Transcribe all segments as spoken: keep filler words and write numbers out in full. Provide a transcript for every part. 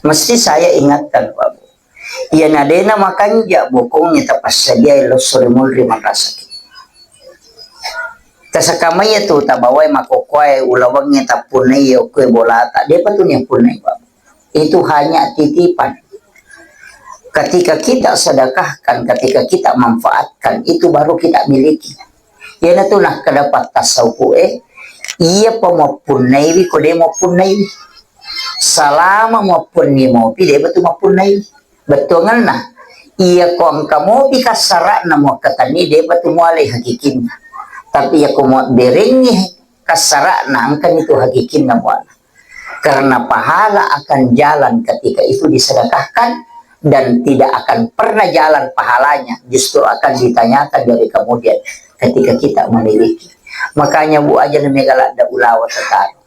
Mesti saya ingatkan, Pak Bu. Iyana de'na makanja bokongnge tapassadiai losso ri munri manrasaki. Tasakamaiya tu tabawai makokkoe ulawengnge tappunnai okkoe bolata, de'pa tu niappunnai, Pak. Itu hanya titipan. Ketika kita sedekahkan, ketika kita manfaatkan, itu baru kita miliki. Iyanatu nakkeda pattassaupu'e, iyapa muappunnaiwi ko de' muappunnaiwi. Salama muappunni mopi, de'pa tu muappunnaiwi. Bettuangenna, iyako engka mopi kassara'na muakkatenni, de'pa tu mualai hakikinna. Tapi iyako muabberengngi kassara'na, engkani tu hakikinna muala. Karena pahala akan jalan ketika itu disedekahkan, dan tidak akan pernah jalan pahalanya, justru akan ditanyakan dari kemudian ketika kita memiliki. Makanya, Bu, aja na mega ladda ulawa tataro.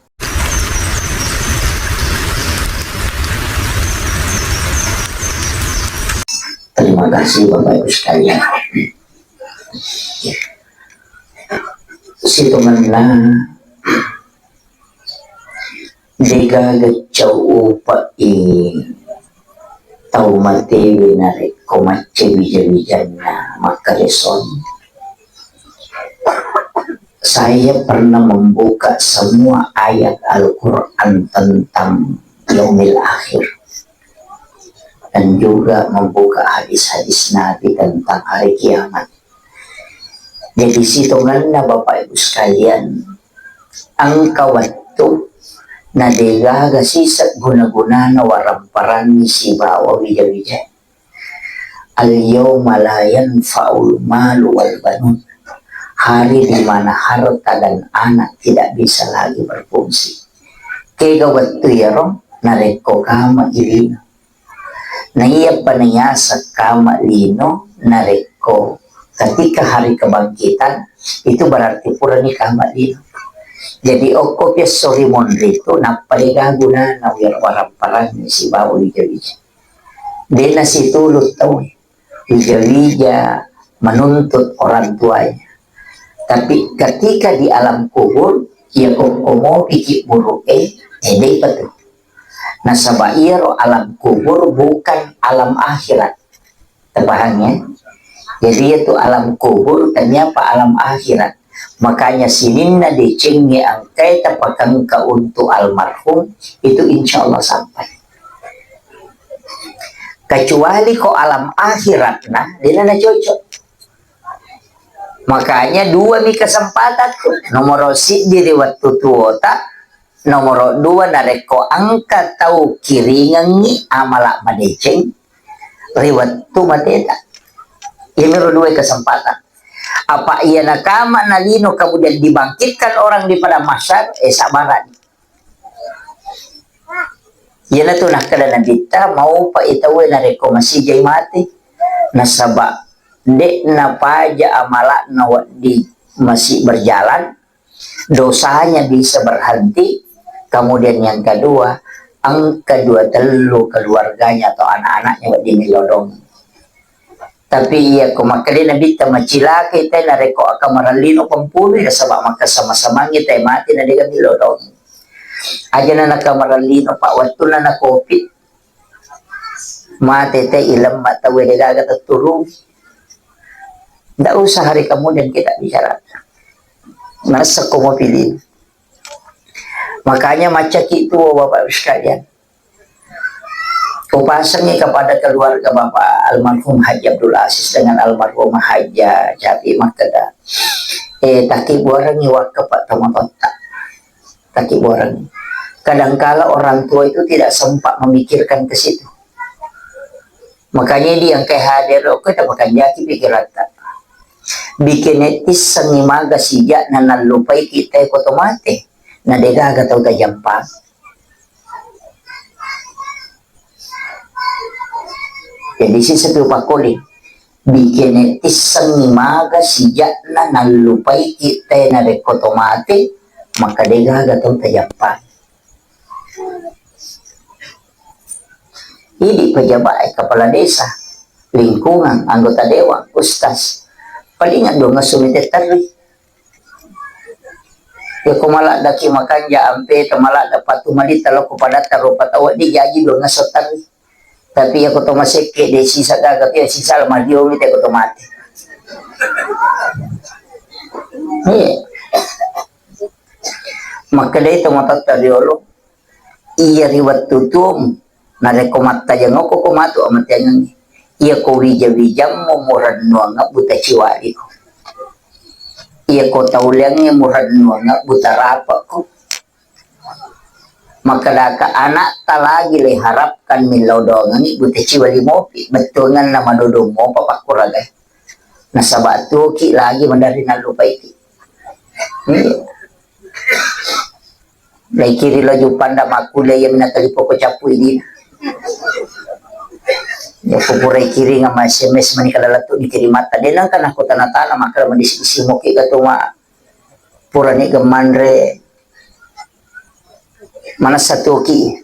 Terima kasih, Bapak Ibu sekalian. Sitongenna de'gaga cau upe'i tau matewe narekko macca wija-wijanna makkaresong. Saya pernah membuka semua ayat Al-Quran tentang yaumil akhir dan juga membuka hadis-hadis Nabi tentang hari kiamat. Jadi, sitongenna, Bapak Ibu sekalian, engka wettu na de'gaga siseng guna-gunana waramparanni sibawa wija-wija. Al-yauma la yanfa'ul malu wal banun. Hari di mana harta dan anak tidak bisa lagi berfungsi. Kega wettu iyaro narekko kama ilino. Na iyapa naiaseng kama lino narekko ketika hari kebangkitan, itu berarti purani kama lino. Jadi okko piesso ri monri tu nappa de'ga gunana wira-, waramparanni sibawa wija-wija. De'na situlu tauwe wija-wija menuntut orang tuanya. Tapi ketika di alam kubur, iya kokko mopiki buru'e, eh, de'pa tu. Nasaba iyaro alam kubur bukan alam akhirat. Terpaham, ya? Jadi, itu alam kubur, ternyata alam akhirat. Makanya, sininna decengnge engkae tapakengka untuk almarhum, itu insya Allah sampai. Kecuali ko alam akhirat, nah, de'na cocok. Makanya, dua mi kesempatanku. Nomoro siddi ri wettu tuota, nomoro dua, narekko engka tau kiringengngi amala madeceng ri wettu mateta. Iyamiro dua kesempatan. Apa iya nakama nalino kemudian dibangkitkan orang di padang mahsyar, eh, sabarani. Iyanatu nakkeda Nabitta, maupa i tauwe narekko masijai mate. Nasaba de'na paja amala'na wedding masih berjalan, dosanya bisa berhenti. Kemudian yang kedua, engka dua tellu keluarganya atau anak-anaknya wedding milodong. Tapi iya ko makkeda Nabitta, macilakai te narekko akkamarang lino pampului, nasaba makkasama-samangngi te mate na de'ga milodong. Aja na nakkamarang lino, Pak, wettunna na covid, mate te ilemma tauwe de'gaga tetturung. Ndak usah hari kemudian kita bicara. Nasakko mau pilih. Makanya macaki tuo, Bapak Ibu sekalian. Kupasangi kepada keluarga Bapak almarhum Haji Abdul Aziz dengan almarhumah Haja Capi makkeda, eh, takibuarangi wakka Pak tomatotta. Takibuarangi. Kadangkala orang tua itu tidak sempat memikirkan ke situ. Makanya dia engkai hadir, oke, tapakanjaki pikiratta. Bikin tissengi maga sijak na nallupai kita ko tomate. Na degaga tau tajampa. Jadi sisa tu pakoli. Bikene tissengi maga sijakna nallupaiki te narekko to mate, maka degaga tau tajappai. Idi pejabat e, kepala desa, lingkungan, anggota dewan, ustaz, palingan dua ngesu mite terri. Iya ko maladdaki makanja ampe, to maladda patu malitta lokko padatta rupa tau, wedding jaji dua ngesso tari. Tapi iya ko to masekke, de sisa gaga, iya sisa la madiomi te ko to mate. Iya. Makkedai to matotta riolo, iya ri wettu tuomu, narekko mattajeng okko ko matu amateangengngi. Iya ko wija-wijammu murennuang buta ciwaliko. Iya ko tauleangnge murennuang buta rapekko. Makkedaka anakta lagi le harapkan millau doangengngi buta ciwa limopi, bettuangenna madodong mopa pakkuragai. Nasaba tuoki lagi maderri nallupaiki. Iya. Naikiri lo Jupanda makkuliah, iya minatalipo ko cappu idi. Ya pura ikiring ama S M S mani kada lettu dikirimatta. De nengka nako tana-tana makkeda madisi-disi moki gatuma purani gemanre manessa tuoki.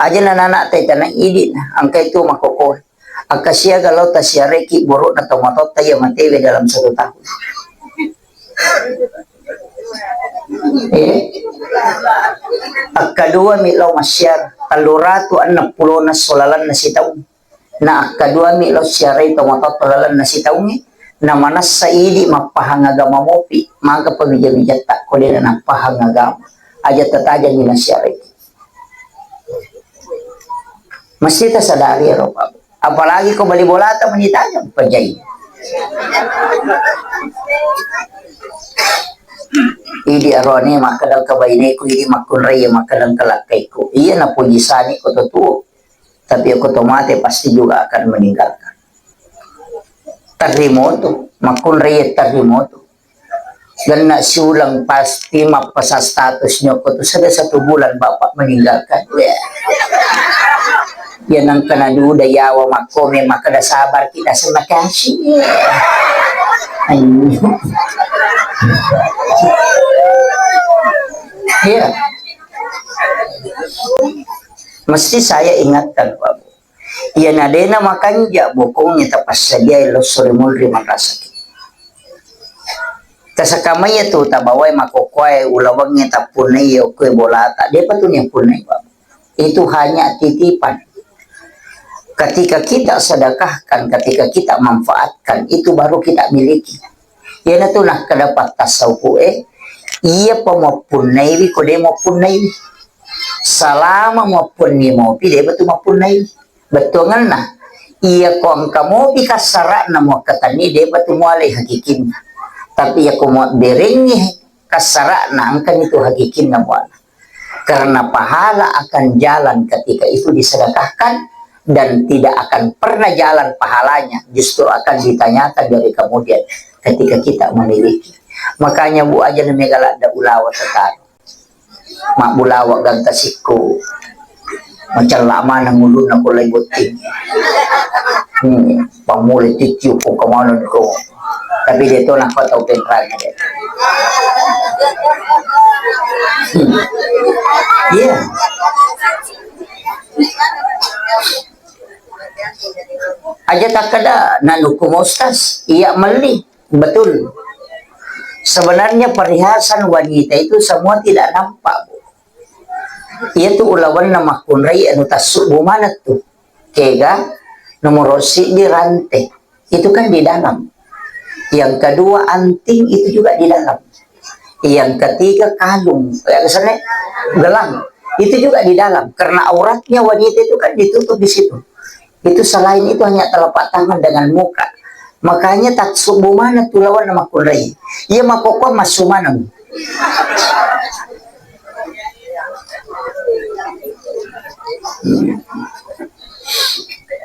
Aja na nana te tanang idi na, angkai tu makoko. Akka siaga lao tasiareki burukna tomatoatta iya matewe dalam satu tahun. Eh? Akka dua mi lao massiara, tellu ratu enneng pulo na solalanna sitaung. Na akka dua mi lao siarai tomatoatta lalenna sitaungnge, na manessa idi mappahang agama mopi, maka pawija-wijatta ko de na nappahang agama. Aja tatajang ni nasiareki. Mesti tasadari ero, Pak. Apalagi ko bali bolata meni tajang pajai. Idi arone makkeda engka baineku, idi makkunrai makkeda engka lakkaiku. Iya napuji sani ko to tuo. Tapi ko to mate pasti juga akan meninggalkan. Terrimoto, makkunrai terrimoto. Genna siuleng pasti mappasang status nyokko tu sudah satu bulan bapak meninggalkan. Weh. Ya nang kena duda yawa makkome makkeda sabar kita semakasih. Anjing. Iya. Mesti saya ingatkan, Pak. Iyana dena makanja bokongnge tapassadiai losso ri munri manrasaki. Tasakamaiya tu tabawai makokkoe ulawengnge tappunnai okkoe bolata, depa tu niappunnai, Pak. Itu hanya titipan. Ketika kita sedekahkan, ketika kita manfaatkan, itu baru kita miliki. Iyanatu nakkeda pattassaupu'e, iyapa muappunnaiwi ko de muappunnaiwi. Salama muappunni mopi, depa tu muappunnaiwi. Bettuangenna, iya ko engka mopi kassara'na muakkatenni, depa tu mualai hakikinna. Tapi iya ko muabberengngi kassara'na, engkani tu hakikinna muala. Karena pahala akan jalan ketika itu disedekahkan dan tidak akan pernah jalan pahalanya, justru akan ditanyakan dari kemudian ketika kita memiliki. Makanya bu aja na mega ladda ulawa tetaro. Mabbulawa ganta sikku. Macella maneng ulunna ko lai botting. Hmm, pammulai tittiu ko kemana ko. Tapi dia tu nak kau tahu penrangnya dia. Hmm. Iya. Aja takkeda nanuku mostas, iya melli. Betul. Sebenarnya perhiasan wanita itu semua tidak nampak, Bu. Iya tu ulawanna makkunrai anu tassubbu maneng tu. Kega, nomor siddi rante. Itu kan di dalam. Yang kedua anting itu juga di dalam. Yang ketiga kalung, ya, kesannya gelang. Itu juga di dalam. Karena auratnya wanita itu kan ditutup di situ. Itu selain itu hanya telapak tangan dengan muka. Makanya tassubbu maneng tu lawan makkunrai. Iya makokko massu maneng. Hmm.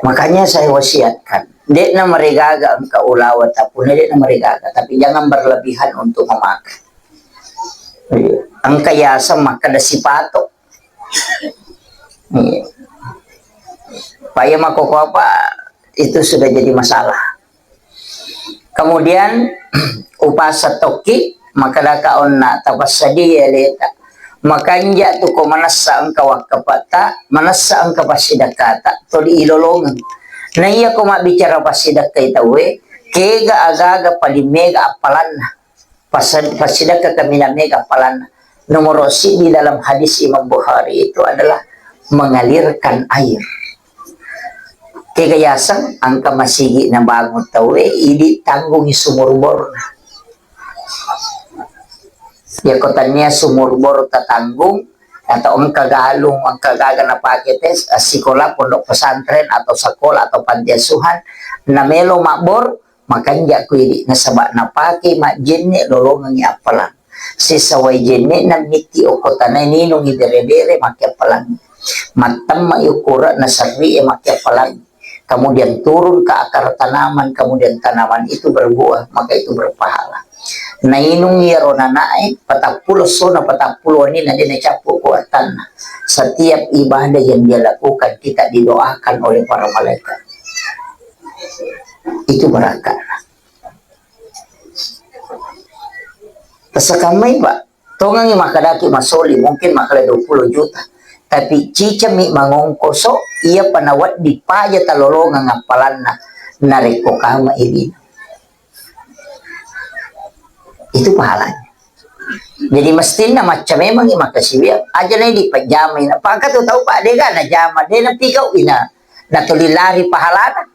Makanya saya wasiatkan, de'na marigaga engka ulawa tapune, de'na marigaga, tapi jangan berlebihan untuk memakai. Iya. Engka yaseng makkeda sipato. Iya. Paya makoko apa, itu sudah jadi masalah. Kemudian, upasa tokki, makkedaka onna tapassadia aleta. Makanja tu ko manessa engka wakkapatta, manessa engka passidakkata, toli ilolongeng. Na iya ko mabbicara passidakkai tauwe, kega agaga paling mega appalanna. Pasal, passidekka kaminang mega appalanna. Nomoro siddi dalam hadis Imam Bukhari itu adalah mengalirkan air. Kega yaseng engka masigi nabangun tauwe, idi tanggungi sumur borna. Yako tania sumur bor tatanggung, atau engka galung, engka gaga napake tes, eh, sikola, pondok pesantren, atau sekolah, atau panti asuhan, namelo mabbor, makanja ku idi, nasaba napake majjenne lolongengi appalang. Sesa wai jenne na mitti okko tanai ninungi bere-bere make appalang. Mattemma i ukura na serri e make appalang. Kemudian turun ke akar tanaman, kemudian tanaman itu berbuah, maka itu berpahala. Nainung iyaro nanae, patappulo sona, patappulo wenni na de nacappu ko wattanna. Setiap ibadah yang dia lakukan, kita didoakan oleh para malaikat. Itu barakatna. Tasakammai, Pak. Tongengi makkadaki masoli, mungkin makkeda dua puluh juta. Tapi cicami mangongkoso, iya pa nawedding paja talolongeng appalanna, narekko kama ilina. Itu pahalanya. Jadi mestinna macca memangi makkasiwiang, aja nai dipajamai. Napangka tu tau, Pak, dega najama, de napigau ina, natuli lari pahalana.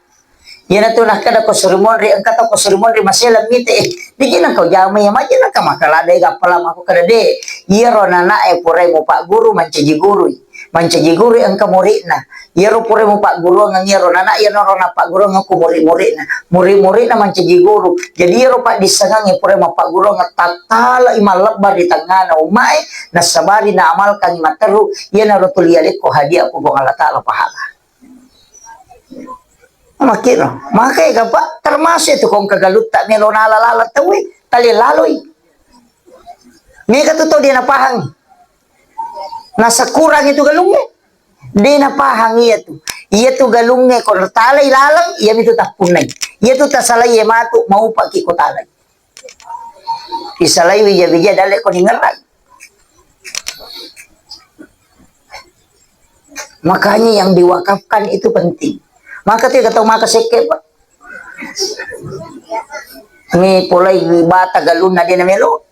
Iyanatu nakkeda ko suri monri, engka tau ko suri monri masela mite, eh, deji nengka ujama iya, maja nengka makkeda de gappala mako kada de. Iyaro nanae purai mupagguru mancaji gurui, mancaji gurui engka muridna. Iyaro purai mupagguruang iyaro nana, iyaro napagguruang ko murid-muridna. Murid-muridna mancaji guru. Jadi iyaro paddissengangnge purai mapagguruang tattalai mallebba ri tengngana ummae, nasabari naamalkangi matteru, iyanaro tuli alekko hadiah ku Puang Allah Taala pahala. Makkiro, maka ega, Pak, termasuk itu kong kegalutta melo nala-lala tauwe, tale laloi. Mega tu tau de napahang. Nasa kurang itu galungnge. De napahang iya tu. Iya tu galungnge ko talai laleng, iya mitu tappunnai. Iya tu tasalai iya matu, maupaki ko talai. Isalai wija-wija dalle ko ningerang. Makanya yang diwakafkan itu penting. Maka tu tau maka sekke, Pak. Mi polai bata galunna de namelo.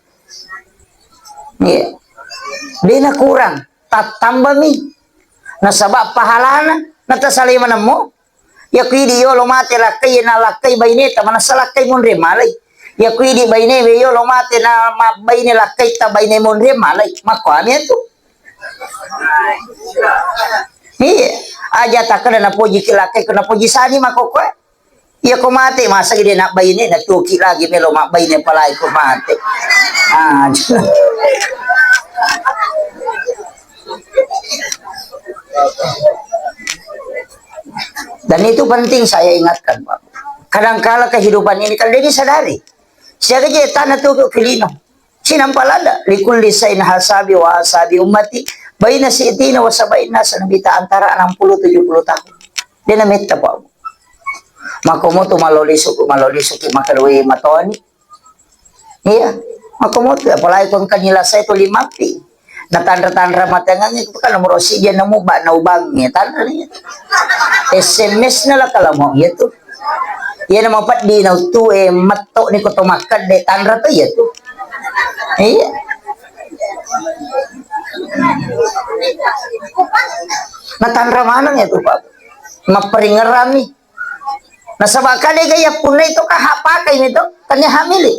Iya. De nakurang, tattambami. Nasaba pahalana, natasalai manemmo. Iya ku idi yolo mate lakkai, na lakkai baineta, manessa lakkai monri malai. Iya ku idi baine we yolo mate na mabbaine lakkai ta baine monri malai. Makko ami tu. Iya, aja takkeda napoji ki lakkai, ko napoji sani makko koe. Iya ko mate, masa ide nak baine, na tuki lagi melo mabbaine palai ko mate. Ah, dan itu penting saya ingatkan, Pak. Kadangkala kehidupan ini kan disadari. Siaga je tanah tu ke lino. Sinampa lada, likulli sain hasabi wa hasabi ummati, baina sitina wa sabaina sanabita, antara enam puluh tujuh puluh tahun. Dena metta, Pak. Makomo tu maloli suku, maloli suki makarui matoni. Iya. Makomo tu, apalagi kon kanila saya tu limapi. Na tanra-tanra matengang itu kan nomor sija nemu bak na ubang ya tanra ni. S M S na lah kalau mau ya tu. Iya, nama peddi na utu, eh, metto ni ko to makkede tanra to iya tu. Iya. Na tanra maneng ya tu, Pak. Maperingerami. Nasaba kale ga yappunnai to ka hak pakai mi to, tania hak milik.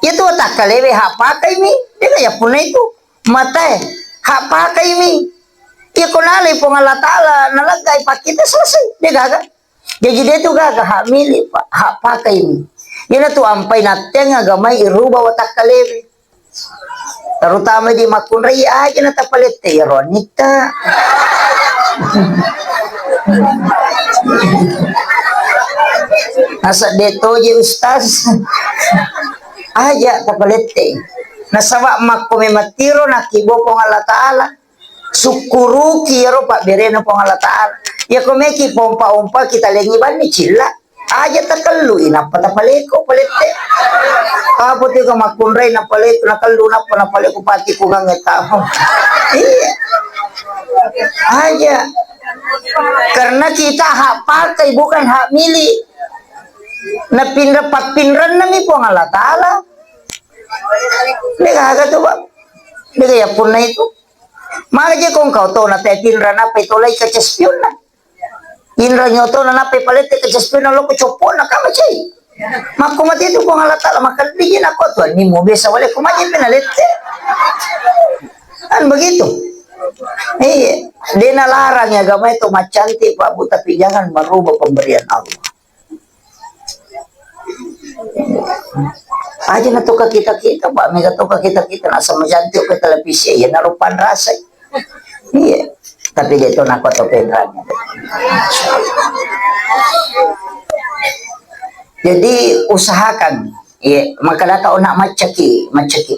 Iya tu takkalewe hak pakai mi, de ga yappunnai tu. Matae, hak pakai mi. Iya ko nalai Puang Allah Taala, naleggai pakkita selesai. De gaga. Jaji de tu gaga hak milik, Pak, hak pakai mi. Iyana tu ampai natteng agamai iruba watakkalewe. Terutama di makkunrai aja na tapalette ya ronitta. Nasa de toje ustaz. Aja tapalette. Nasaba makko memettiro nakibo Puang Allah Taala. Sukkuruki iyaro pabberena Puang Allah Taala. Iyako meki pompa-ompa kita lengi banni cilla. Aja takellui nappa tapaleko palette. Apa tu ka makkunrai napaleko, nakellu nappa napaleko pati kungangnge taho. Iya. Aja. Karena kita hak pakai bukan hak milik. Napinra pappinrannami Puang Allah Taala. Degaga tu, Pak. Dega ya punna itu. Maga je kong kau to na te tinra na pe tolai kaca spion na. Inra nyoto na nape palette ke cespena loko coppona kama cai. Makko mati itu Puang Allah Taala makan digi nako tuan ni mo biasa wale ko maje pena lette. Kan begitu. Iya, dena larang ya agama itu macantik Pak Bu, tapi jangan merubah pemberian Allah. Aja na toka kita-kita, Pak, mega toka kita-kita, na sama cantik ke televisi, ya na rupan rasa. Iya, tapi dia tuh nako to penranya. Jadi usahakan, iya, maka data onak macaki, macaki.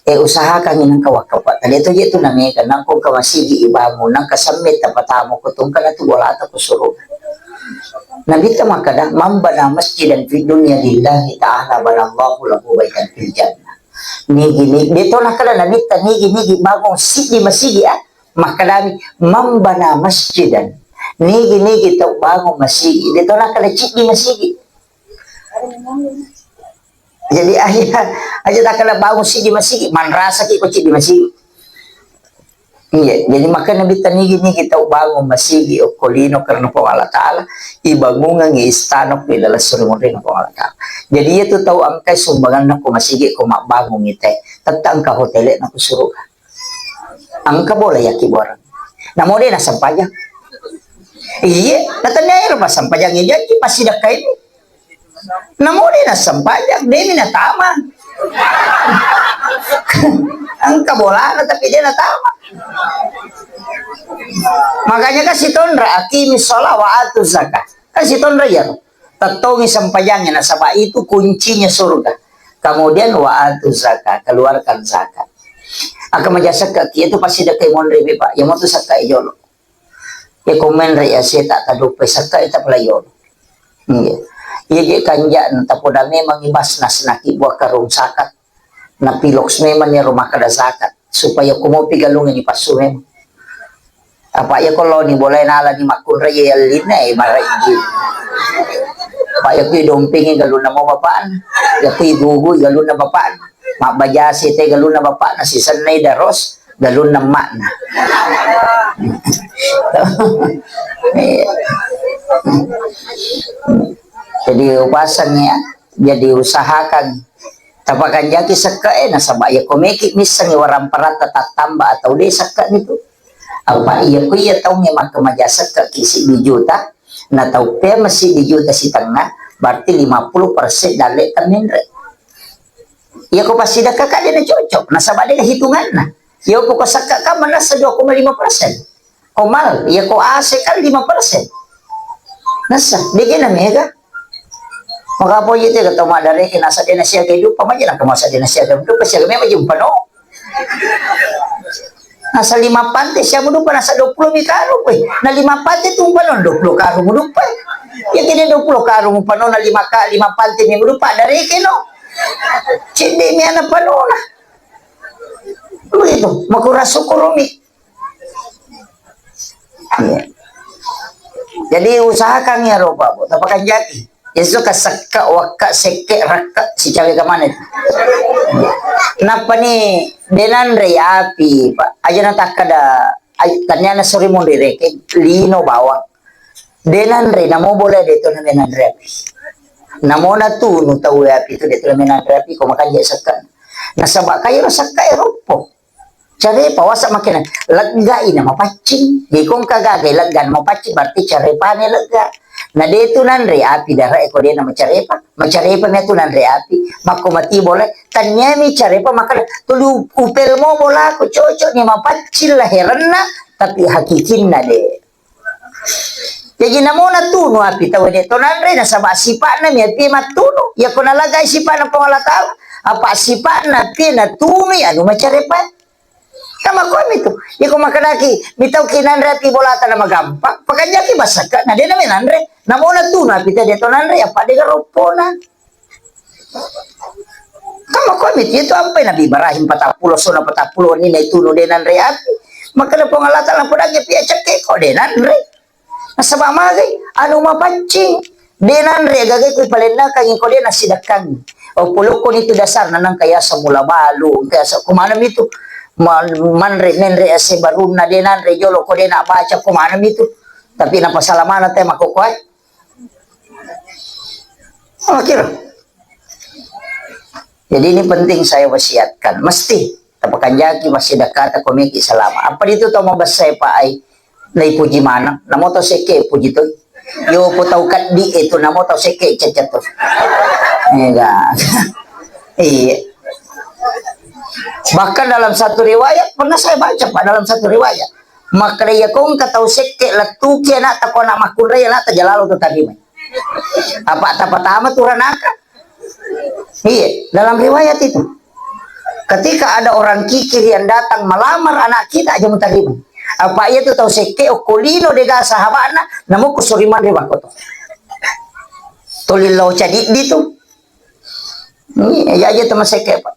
Eh, usahakan nangka wakka, Pak. Tadi tu je tu nameka, nangko ka masigi ibamu, nangka semme tapatamu, ko tungka na tu bolata ko suruh. Nabitta makkada, "Man bana masjidan fid dunya lillahi ta'ala banallahu lahu baitan fil jannah." Nigi-nigi, de to nakkada Nabitta, nigi-nigi bangung siddi masigi, ah. Makkadami, "Man bana masjidan." Nigi-nigi tau bangung masigi. De to nakkada ciddi masigi. Jadi aja, aja takkada bangung siddi masigi, manrasaki ko ciddi masigi. Iya, jadi makanya Nabitta nigi-nigi tau bangung masigi okko lino karena Puang Allah Taala, ibangungengi istana ko ilaleng suri munrinna Puang Allah Taala. Jadi iya tu tau engkai sumbanganna ko masigi ko mabbangungi te, tetta engka hotele na ko suruga. Engka bola yaki borang. Namo de na sempajang. Iya, na tania ero pa sempajang janji pasti dakka ini. Namo de na sempajang, de mi natama. Engka bolana tapi de natama. Makanya kan sitonra, "Aqimi sholat wa atu zakat." Kan sitonra iya. Tettongi sempajangnya, nasaba itu kuncinya surga. Kemudian wa atu zakat, keluarkan zakat. Aka maja sekka ki itu pasti dekai monre be, Pak. Ya mau tu sekka jolo. Ya komen re ya seta tadupe sekka itu pala yolo. Iya. Iya je kanja tapodame mangi basnas naki buah karung zakat. Napiloks memang iyaro makkeda zakat, supaya ko mopi galungnge nipassu memang. Apa iya ko loni bolae nalani makkunrai iya ellinna, eh, marejji. Apa iya ko idompengi galunna mo bapakna, iya ko igugui galunna bapakna, mabbajasi te galunna bapakna, sisennai daros galunna emmakna. Iya. Jadi upasang ya. Jadi usahakan tapakanjaki sekke'e, nasaba iya ko meki missengngi waramparatta tattamba atau de sekke nitu. Apa iya ko iya taungnge makkamaja sekke ki siddi juta, na tau pea siddi juta sitengnga, berarti lima puluh persen dalle temmenre. Iya ko passidekka ka de na cocok, nasaba de hitunganna. Iya ko sekke ka manessa dua koma lima persen. Komal, iya ko A C kan lima persen. Nasa, dege na mega. Maka apa iya te kata maddareke nasa de na siaga dupa maja na kemasa de na siaga dupa siaga mega jumpa no. Nasa lima pante siaga dupa nasa dua puluh mi karung, weh. Na lima pante tumpa no dua puluh karung dupa. Ya kene dua puluh karung dupa no na lima ka lima pante mi dupa dareke no. Cedde mi anak panona. Begitu, makura syukur mi. Iya. Jadi usahakan ya ro Pak Bu, tapakanjaki. Yesu ka sekka wakka sekke rakka sicawe ka maneng. Nappa ni denanre api Pak. Aja na takkada ai taniana suri munri reke lino bawang. Denanre namo bola de to na menanre api. Namo na tunu tau api tu de to na menanre api ko makanja sekka. Nasaba kairo sekka e roppo. Carepa wasa makkeda, leggai na mapaccing. Jadi ko engka gagai lega na mapaccing, berarti carepane lega. Na de tu nanre api dara e ko de na macarepa, macarepa mi tu nanre api. Makko mati bola, taniami carepa makkeda, tuli u-, upel mo bolaku cocok ni mapaccing laherenna, tapi hakikinna de. Jaji namona tunu api tau de to nanre nasaba sipa'na mi api mattunu. Iya ko nalagai sipa'na Puang Allah Taala, apa sipa'na api natunu anu macarepa. Kama komi tu. Iya ko makkedaki mitau ki nanre api bolata na magampang. Pakanjaki basaka na de na menanre. Namona tunu api tau de to nanre apa de garoppona. Kan makkuami tu, itu ampai Nabi Ibrahim patappulo, sona patappulo wenninna itunu de nanre api. Makkeda Puang Allah Taala, "Podangngi pi acekke ko de nanre." Nasaba magai, anu mapaccing. De nanre gagai ku palennakangi ko de nasidakkangi. Tau polokko ni tu dasar, nanang kaya semula balu, kaya se-, ko mana mi tu? Ma-, manre, menre ese barunna de nanre jolo ko de na baca ko mana mi tu? Tapi napasala mana te makokoe? Oh, kira. Jadi ini penting saya wasiatkan. Mesti tapakanjaki massidakata ko meki salama. Apa ditu tau mabessa e, Pak, ai? Naipuji maneng. Namo tau sekke puji tu. Yo po tau kaddi itu namo tau sekke cecet tu. Iya kan? Iya. Bahkan dalam satu riwayat, pernah saya baca, Pak, dalam satu riwayat. Makkeda iya ko engka tau sekke lettuki anakta ko anak makkunrai, anakta jalalo tu tarimai. Apa tapatama tu ranaka? Iya, dalam riwayat itu. Ketika ada orang kikir yang datang melamar anak kita, aja mutarima. Apa iya tu tau sekke okko lino dega sahabatna, namo kusuri manre bakko to. Tuli lao cadiddi tu. Iya, iya aja tu masekke, Pak.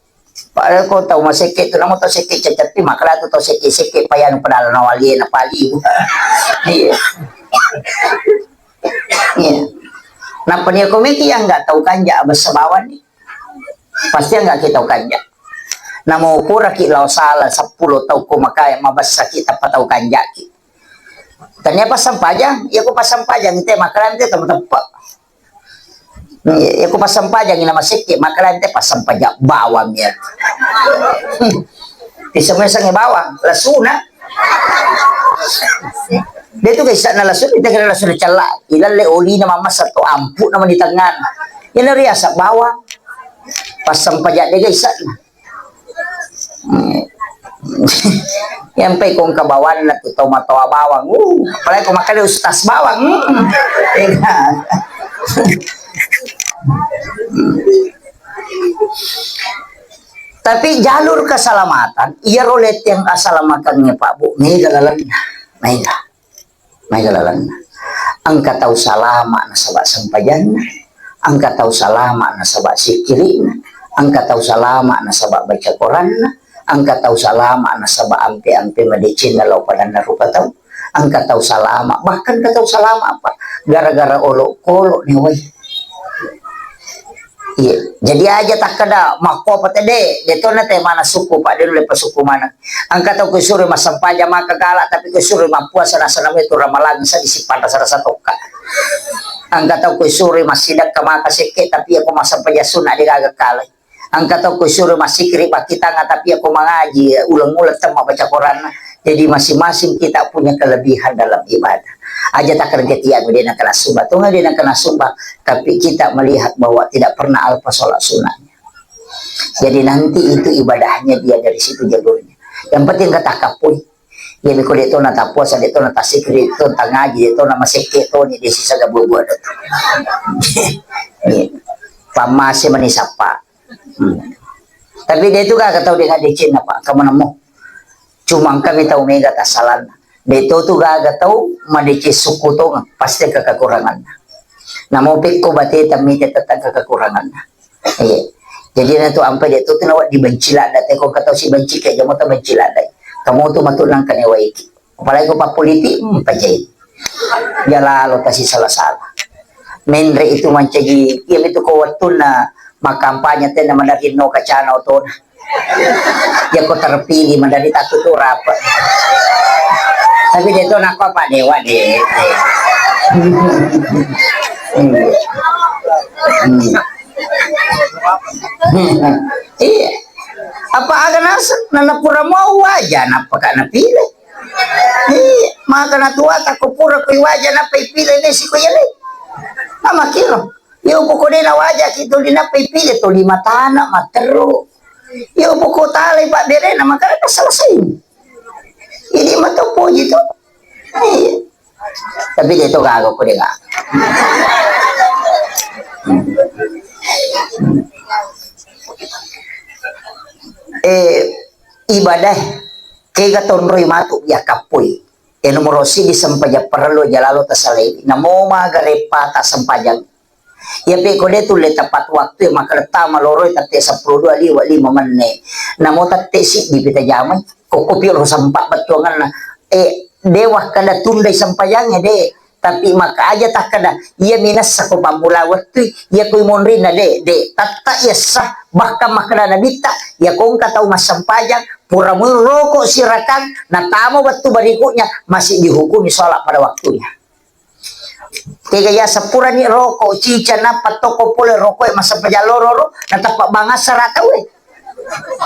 Padahal ko tau masekke tu, namo tau sekke cecet pi, makkeda tu tau sekke-sekke payanu padahal nawali na pali. Iya. Iya. Nappa nia komeki yang nggak tau kanja bessa bawang ni. Pasti nggak kita kanja. Namo puraki lao sala seppulo tau ko makaya mabessa kita patau kanjaki. Tania passampajang, iya ko passampajang te makkeda te tau teppe. Iya, iya ko passampajang ina masekke, makkeda te passampajang bawang ya. Hmm. Bisa mesang bawang, lasuna. Dia tu kaisa na lasuna, kita kira lasuna cella. Ilalle oli na mamasa to ampu nama di tangan. Ina riasa bawang. Passampajang de kaisa na. Hmm. Yang pe kong ke bawang na tu tau matoa bawang. Uh, apalagi ko makkeda ustaz bawang. Hmm. Iya. Tapi jalur keselamatan, iya rolet yang asalamakangnya Pak Bu, mega lalenna, mega. Maega lalenna. Engka tau salama nasaba sempajanna, engka tau salama nasaba sikkiri'na, engka tau salama nasaba baca Koranna, engka tau salama nasaba ampe-ampe madecenna lao padanna rupa tau, engka tau salama, bahkan engka tau salama apa? Gara-gara olokolo ni wai. Iya, jadi aja takkeda makkuapa tede, detona te mana suku Pak, de nulle pasukku maneng. Engka tau kusuroi massempajang maka gala, tapi kusuroi mappuasa nasaba itu ramalang sa disippang rasa-rasa tokka. Engka tau kusuroi massidekka maka sekke, tapi iya ko massempajang sunna de gaga kalai. Engka tau kusuroi massikiri pakkitanga, tapi iya ko mangaji uleng-uleng temma baca Koranna. Jadi masing-masing kita punya kelebihan dalam ibadah. Aja takkeda tiang de nakena sumba, tunga de nakena sumba, tapi kita melihat bahwa tidak pernah alpa sholat sunnahnya. Jadi nanti itu ibadahnya dia dari situ jalurnya. Yang penting kata kapui. Jadi ko de to na tapuasa, de to na tasikri, de to na tangaji, de to na masekke to ni de sisa gabu-gabu ada. Iya. Pammase mani sapa. Hmm. Tapi de tu gaga tau de ngadecenna Pak, kamu nemu. Cuma engka mi tau mega tasalanna. De to tu gaga tau madeceng sukku tonga, pasti engka kekuranganna. Namo pekko bateta mite tentang kekuranganna. Iya. Jadi na tu ampai de to tu nawa dibenci ladda te ko engka tau sibenci ke jamo ta benci ladda. Kamu tu matu nangka ne waiki. Apalagi ko pappolitik, hmm, pajai. Jalalo tasi sala-sala. Menre itu mancaji, iya itu ko wettunna makampanye tenna maderri no kacana otona. Iya ko terpilih maderri tatu tu rapa. Tapi de to nako apa dewa de. Hmm. Hmm. Hmm. Iya. Apa aga naseng, nana pura mau waja, napa ka napilih? Iya, maka natuata ko pura kui waja napa ipile nesi ko yale. Nama kiro. Yo poko de na waja ki tuli napa ipile tuli matana materru. Yo poko talai pabberena maka selesai. Ini matopo gitu. Iya. Tapi de to gaga ko de gaga. Eh, ibadah kega tonroi matu ya kappoi. E nomoro sidi sempajang parellu jalalo tasalai. Namo maga reppa ta sempajang. Iya pe ko de tulle tepat waktu, maka tama loroi tette seppulo dua liwa lima menne. Namo tette siddi pi tajamai. Kokko pi ro sempat bettuanganna. Eh, de wakkada tundai sempajangnge de. Tapi maka aja takkeda, iya minessa ko pammula wettui, iya ko monrinna de, de, tatta iyessa, bahkan makkeda Nabitta, iya ko engka tau massempajang, pura mui roko sirakang, natama wettu berikutnya, masih dihukumi sholat pada waktunya. Tega ya, seppurani roko, cica, nappa tokko pole roko e massempajang loro ro, natappa bangasa rata we.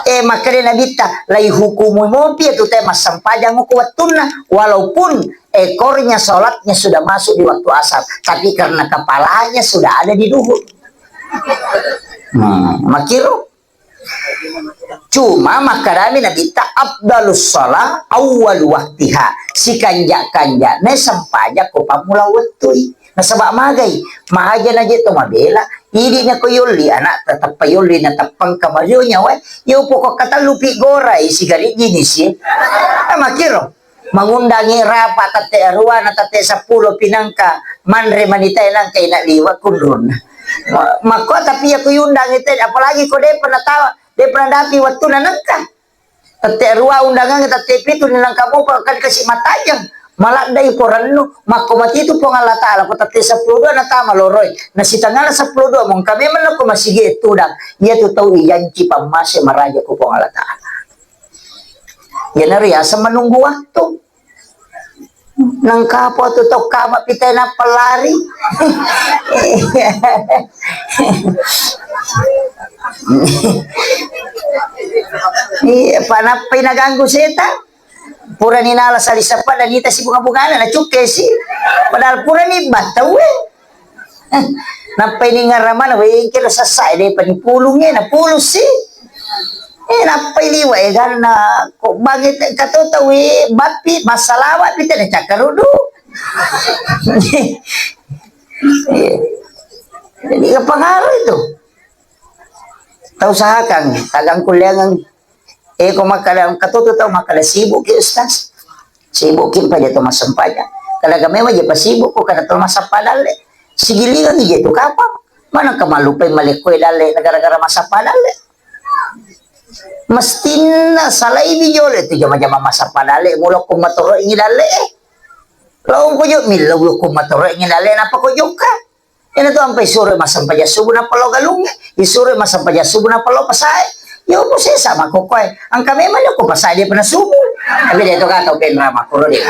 Eh, makkeda Nabitta, "Laihukumi mopi tu te massempajang ko wettunna, walaupun ekornya sholatnya sudah masuk di waktu asar, tapi karena kepalanya sudah ada di duhur." Hmm, makiro. Cuma makkedami Nabitta, "Afdalus shalah awwal waktiha." Sikanja-kanjana sempajang ko pammula wettui. Nasaba magai, maja naje to mabela, idi nako yolli anak, tetappa yolli na teppang kamario nyawa, yo pokok katellu pi gorai sigari jinisi. Eh, makiro. Mangundangi rapa tette arua na tette seppulo pinangka manre manitae nangka ina liwa kunrunna. Ma-, makko tapi ya kuyundangi te, apalagi ko de pernah tawa, de pernah dapi waktu na nangka. Tette arua undangan, tette pitu ni nangka mopa kan kasi matajang. Maladdai porannu, makko matitu Puang Allah Ta'ala, ko tette seppulo dua natama loroi. Na sitengana seppulo dua mongka memang nako masigi tudang. Iya tu tau ijanci pammase maraja ko Puang Allah Ta'ala. Iyanaro yaseng menunggu waktu. Nangkapa tu tau kama pitai nappa lari? Iya, panappai naganggu setan. Purani nala sali sappa dan ita si bunga-bungana na cukke si. Padahal purani battau e. Nappai ningaramana, wengke lo sassae de pani pulung e, na pulung si. Eh, nappai liwa e ganna ko bangi te kato tau e bappi massalawa pi te na cakkarudu. Jadi kepengaruh itu. Tau usahakan, tagang kuliangan. Eh, ko makkada engka to tu tau makkada, "Sibuk ki, Ustaz." Sibuk ki, pada to massempajang. Kada ga memang je pasibuk ko kada to massappa dalle. Sigilingan je tu kapang. Mana engka mallupai malekko dalle gara-gara massappa dalle. Mestinna salai bijole tu jama-jama massappa dalle, mula ko matoro ini dalle. Lao ko jo millau ko matoro ini dalle, napa ko jokka? Ina tu ampai suro massempajang subuh nappa lao galungnge, isuro massempajang subuh nappa lao pasae. Yo, ko sesa makkokkoe. Engka memang ko pasae dia pernah subuh. Tapi dia tu kata penra makkoro dia.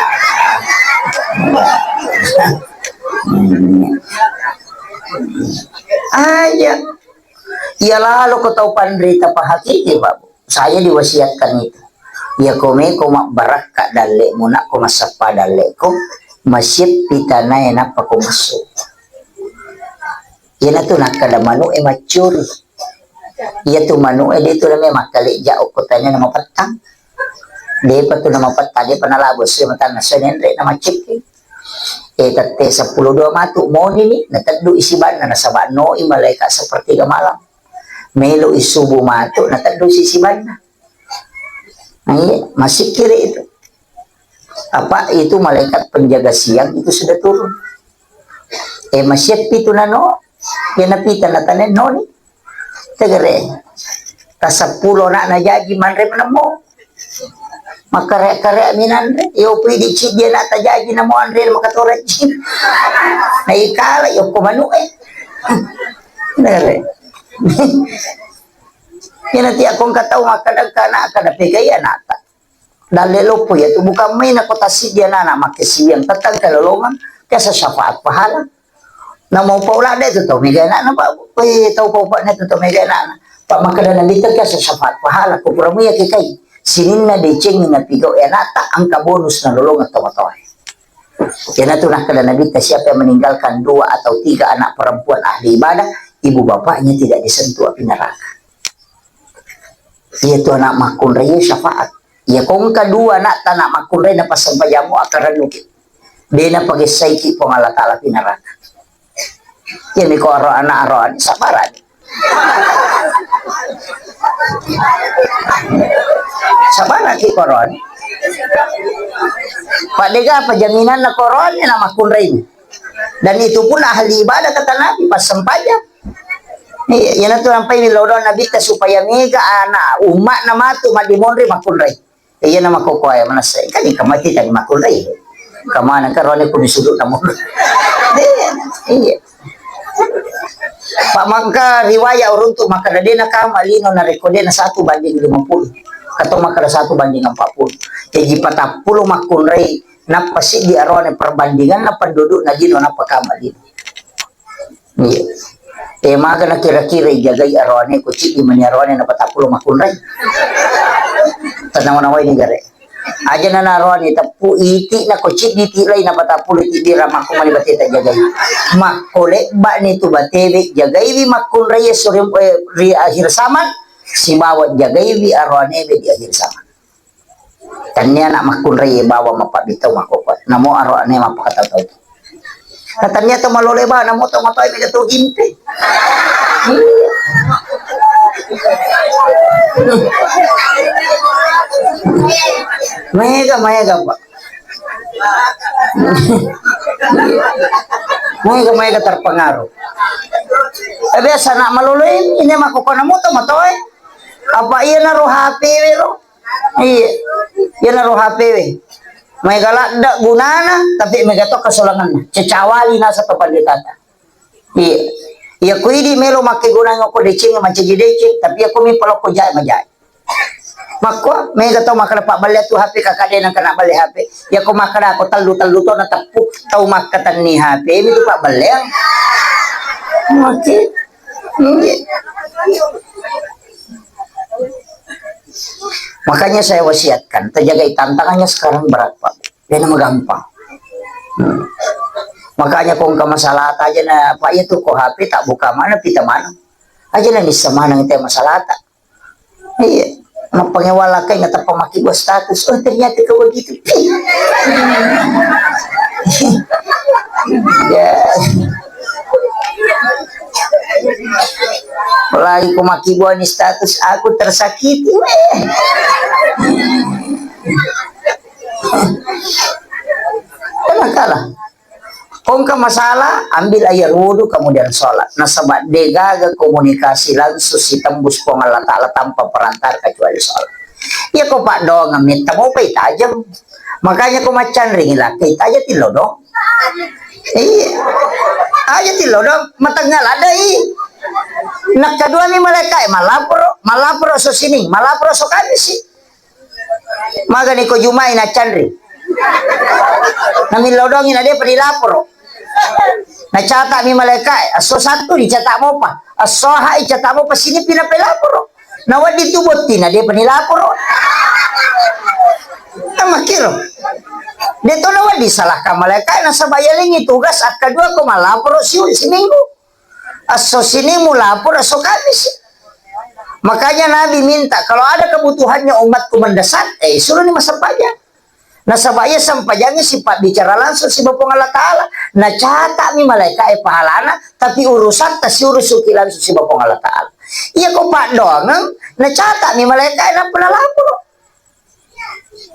Aja. Iya lalo ko tau panrita pahakiki, Pak. Saya diwasiatkan itu. Iya ko meko mabbarakka dalle'mu, nakko massappa dalle'ko, maseppi tanae nappa ko massu. Iyanatu nakkada manu'e maccuri. Iyatu manu'e de tu name makkalejja okko tanae na mapettang. Depa tu na mapettang, depa nalabo si matanna senenre na maccekki. E, tette seppulo dua matu monini, nateddu isi banna, nasaba noi malaikat sepertiga malam. Melo i subuh matu, nateddu sisi banna. Nah, iya, masikkiri itu. Apa itu malaikat penjaga siang itu sudah turun. Eh, masiappi tu nano, dia napita natane noni. Tegere. Taseppulo anakna jaji manre menemmo. Makkare-kare minanre, yo pui di ciddi anak tajaji namo anre makatoracci. Naikala yo ko manu eh. Nere. Iyana ti akko engka tau makkadang kana kada pegai anakta. Dalle loppo ya tu bukan main ko tasidi anak makke siang tetang kalolongan kesa syafaat pahala. Namo paula de tu tau mega anakna, Pak. Eh, tau pau Pak, na tu tau mega anakna. Pak, makkada Nabi tu kesa syafaat pahala ko pura muya ke kai. Sininna decengi napigau anakta engka bonus nalolongan tau matoa. Iyanatu nakkeda Nabitta, siapa yang meninggalkan dua atau tiga anak perempuan ahli ibadah, ibu bapaknya tidak disentuh api neraka. Iya tu anak makkunrai syafaat. Iya ko engka dua anakta anak makkunrai napassempajammu akarennuki. De napagessaiki Puang Allah Ta'ala api neraka. Iyami ko aro anak aro adik sabarani. Sabaraki koroni. Pak, dega apa jaminanna koroni na makkunrai. Dan itu pun ahli ibadah kata Nabi, pas sempajang. Iya, iyanatu nampai ni lodong Nabi ta supaya mega anak umatna matu madimonri makkunrai. Iya nama kokoe manessa. Kan ikamati tadi makkunrai. Kemana kan rone ku disuruh namun. Iya. Pak mangka riwayat uruntu makkeda de nakama lino narekko de na satu banding lima puluh. Atau makkeda satu banding empat puluh. Jadi patappulo makkunrai nappa siddi arone perbandingan na penduduk na lino nappa kama lino. Iya. Eh, maga na kira-kira ijagai arone, ko ciddi mani arone na patappulo makkunrai. Tanawa-nawai ni gare. Aja na narone teppu iti na ko ciddi ti lai na patappulo iti di ramakku mani bateta jagai. Makko lebba ni tu batewe jagaiwi makkunrai sore, eh, ri akhir zaman sibawa jagaiwi arone di akhir zaman. Tannia anak makkunrai bawa mappabbitau makkokkoe. Namo aro ane mappakatau-tau. Nah, tannia to malole ba, namo to matoe mega to gimpe. Mega, mega, Pak. Mega, mega terpengaruh. Eh, biasa anak malole ini, ini makkokkoe namo to matoe. Apa iya naro H P we ro? Iya. Iyanaro H P we. Maega ladde gunana, tapi mega to kesolanganna. Cecawali nasa to pandetata. Iya. Iya ku idi melo makkegunang ko deceng mancaji deceng, tapi iya ku mi palokko jae majae. Makko mega to makkeda pabballe tu H P kakak de nang kena balle H P. Iya ko makkeda ko tellu-tellu to na teppu tau makkatenni H P mi tu pabballeang. Maki. Iya. Makanya saya wasiatkan, terjagai tantangannya sekarang berat, Pak. Dena magampang. Hmm. Makanya ko engka masalah aja na, Pak, iya tu ko H P tak buka mana, pita mana. Aja na bisa mana kita masalah tak. Iya. Mapangewala kai ngatapa maki buat status. Oh, ternyata kau begitu. Ya. Apalagi ku makkibuani status aku tersakiti, weh. Kalah, kalah. Kongka masalah, ambil air wudhu, kemudian sholat. Nasaba degaga komunikasi langsung sitembus Puang Allah Ta'ala tanpa perantara kecuali sholat. Iya ko paddoangeng metta mopai tajeng. Makanya ko maccanringi lakkai taja tillo dong. Iya. Aja tillo dong, matengnga ladde i. Nakkaduami malaeka e, malaporo, malaporo so sining, malaporo so kamisi. Magani ko jumai na canri. Namillo dongi na depa dilaporo. Nacatami malaeka e, asso sattu dicata mopa, asso aha i cata mopa sinipi na pelaporo. Nawedding tu bottina depa nilaporo. Amakkiro. De to nawedding salahkan malaeka nasaba yalengi tugas akkadua ko malaporo siu siminggu. Asso sining mulaporo asso kamisi. Makanya Nabi minta kalau ada kebutuhannya umatku mendesak, eh suruh ni massempajang. Nasaba iya sempajangnge sipabbicara langsung siba Puang Allah Ta'ala. Nacatami malaeka e pahalana, tapi urusatta siurusuki langsung siba Puang Allah Ta'ala. Iya ko paddoangeng, nacatami malaeka e nappa nalaporo.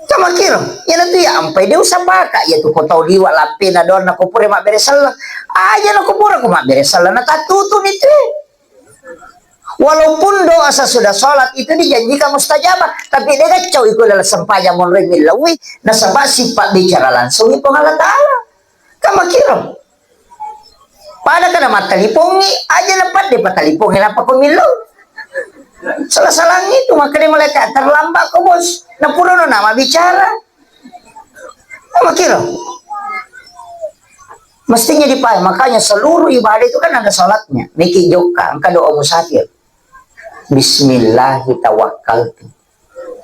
Kamakiro, iyanatu iya ampai de usapaka, iya tu ko tau liwa lappena doanna ko pura mabbere selleng. Aja na ko pura ko mabbere selleng, na tattutu ni tu. Walaupun doa sesudah sholat itu dijanjikan mustajabah, tapi de gaccau iko dalam sempajang monroi millauwi, nasaba sipabbicara langsung i Puang Allah Ta'ala. Kamakiro. Pada kada mattalipongi, aja na padde patalipongi nappa ko millau. Salah-salangi tu, makanya malaikat terlambat ko bos. Napurono nama bicara. Makiro. Mestinya dipakai. Makanya seluruh ibadah itu kan ada sholatnya. Niki jokka, engka doa musafir. Bismillahi tawakkaltu